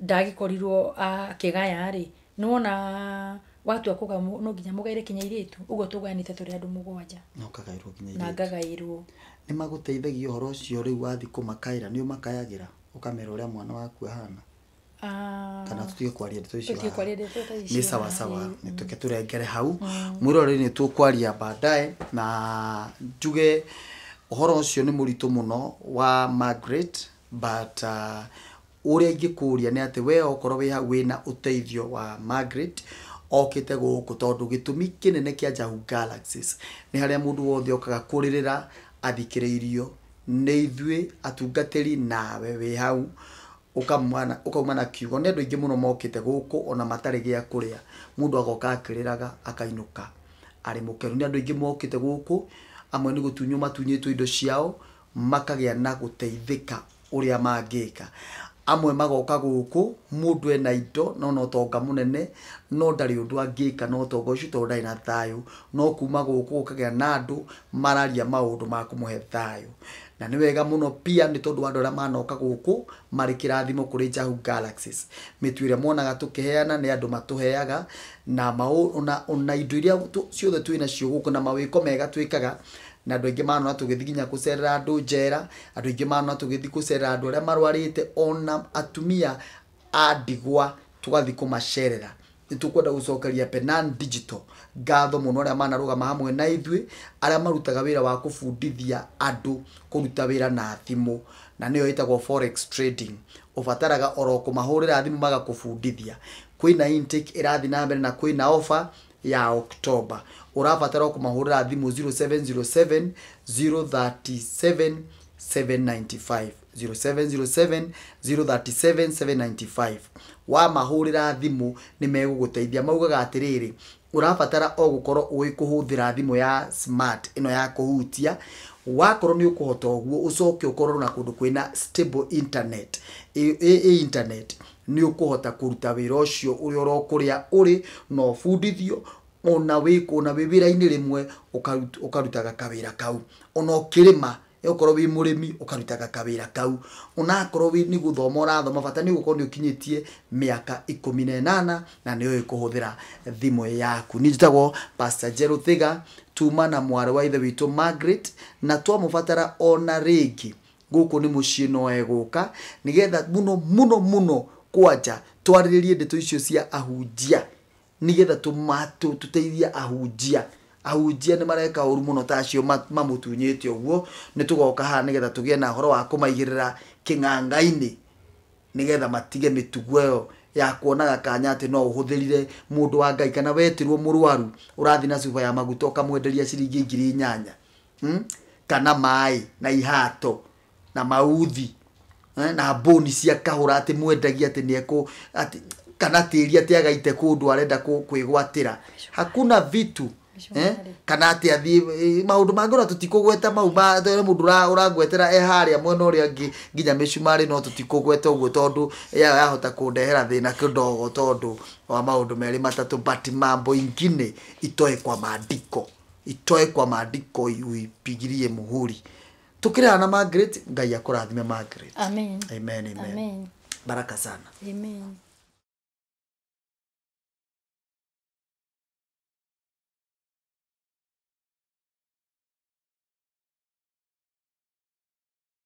Speaker 1: ndagĩkorirwo akĩgaya rĩ, nĩwona Watua kũga no nginya mũgaĩre kinya airĩtu ũguo tũgayanĩte tũrĩ andũ 7.
Speaker 2: Na ũkagaĩrwo nginya
Speaker 1: na
Speaker 2: airĩtu.
Speaker 1: Ngagaĩrwo.
Speaker 2: Nĩ magũteithagia ũhoro ũcio rĩu wathiĩ kũmakaĩra nĩ ũmakayagĩra ũkamera ũrĩa mwana waku ahana? Kana tũtige kwaria ndeto icio?
Speaker 1: Tũtige kwaria ndeto ta icio.
Speaker 2: Nĩ sawa sawa, nĩ tũke tũrengere hau. Mwĩroreri nĩ tũkwaria baadaye na njuge ũhoro ũcio nĩ mũritũ mũno wa Margaret, but ũrĩa ingĩkũria nĩ atĩ we okorwo wĩ hau wĩna ũteithio wa Margaret okĩte gũkũ tondũ gĩtũmi kĩnene kĩa Njahu Galaxies nĩ harĩa mũndũ wothe okaga kũrĩrĩra athikĩrĩirio nĩ ithuĩ atungatĩri nawe wĩ hau ũkauma na kiugo. Nĩ andũ aingĩ mũno mokĩte gũkũ ona matarĩ gĩa kũrĩa, mũndũ agoka akĩrĩraga akainũka arĩ mũkenu. Nĩ andũ aingĩ mokĩte gũkũ, amwe nĩ gũtunywo matunyĩtwo indo ciao makagĩa na gũteithĩka ũrĩa mangĩka. Amwe magoka gũkũ mũndũ ena indo no na ũtonga mũnene no ndarĩ ũndũ angĩka na ũtonga ũcio tondũ ndarĩ na thayũ, no kuma gũkũ gũkagĩa na andũ mararia maũndũ ma kũmũhe thayũ. Na nĩ wega mũno pia nĩ tondũ wa andũ arĩa manoka gũkũ marĩ kĩrathimo kũrĩ Njahu Galaxies. Mĩtu ĩrĩa mwonaga tũkĩheana nĩ andũ matũheaga na ona indo iria ciothe twĩ nacio gũkũ na mawĩko mega twĩkaga, na andũ aingĩ manona tũgĩthiĩ nginya gũcerera andũ njera, andũ aingĩ manona tũgĩthiĩ gũcerera andũ arĩa marwarĩte, ona atumia a ndigwa tũgathiĩ kũmacerera. Nĩ tũkwenda gũcokeria Penan Digital ngatho mũno arĩa manarũgama hamwe na ithuĩ, arĩa marutaga wĩra wa kũbundithia andũ kũruta wĩra na thimũ, na nĩyo ĩtagwo forex trading. Ũbataraga oro kũmahũrĩra thimũ magakũbundithia. Kwĩna intake ĩrathiĩ na mbere na kwĩna offer ya October. Ũrabatara kũmahũrĩra thimũ 0707 037 795, 0707 037 795. Wamahũrĩra thimũ nĩ megũgũteithia. Maugaga atĩrĩrĩ, ũrabatara o gũkorwo ũĩ kũhũthĩra thimũ ya smart ĩno ya kũhutia. Wakorwo nĩ ũkũhota ũguo, ũcoke ũkorwo na kũndũ kwĩna stable internet, internet nĩ ũkũhota kũruta wĩra ũcio ũrĩa ũrokũrĩa ũrĩ na ũbundithio ona wĩ ona wĩ wĩra-inĩ rĩmwe ũkarutaga kawĩra kau, ona ũkĩrĩma ũkorwo wĩ mũrĩmi ũkarutaga kawĩra kau, onakorwo wĩ nĩ gũthoma ũrathoma, bata nĩ gũkorwo nĩ ũkinyĩtie mĩaka 18 na nĩ ũĩ kũhũthĩra thimũ yaku. Niĩ njĩtagwo Pastor Njerũ Thiga, tuma na mwarĩ wa ithe witũ Margaret, na twamũbatara ona rĩngĩ gũkũ nĩ mũciĩ no egũka nĩgetha mũno mũno mũno kwanja twarĩrĩrie ndeto icio cia ahunjia nĩgetha tũteithie ahunjia. Ahunjia nĩ mareka ũru mũno ta acio mamũtunyĩte ũguo. Nĩ tũgoka haha nĩgetha tũgĩe na ũhoro wa kũmaigĩrĩra kĩng'ang'a-inĩ nĩgetha matige mĩtugo ĩyo ya kuonaga kanya atĩ no ũhũthĩrire mũndũ wa Ngai kana wetirwo mũrwaru ũrathiĩ na cuba ya maguta ũkamwenderia ciringi 8,000, kana maĩ na ihato na mauthi na mbũni cia kahũra atĩ mwendagia atĩ nĩekũ atĩ kana tĩri atĩ agaite kũndũ arenda kwĩgwatĩra. Hakuna vitu kana atĩ athiĩ maũndũ mangĩ ona tũtikũgweta mau ma mũndũ ũrangwetera e harĩa mwena ũrĩa ũngĩ nginya mĩcumarĩ no tũtikũgweta ũguo tondũ yahota kũndehera thĩna kidogo tondũ wa maũndũ merĩ matatũ, but mambo ingine itoe kwa maandiko, itoe kwa maandiko uipigirie muhuri. Tukĩrĩha na Margaret, Ngai akũrathime Margaret.
Speaker 1: Amen.
Speaker 2: Amen, amen.
Speaker 1: Amen.
Speaker 2: Baraka sana.
Speaker 1: Amen.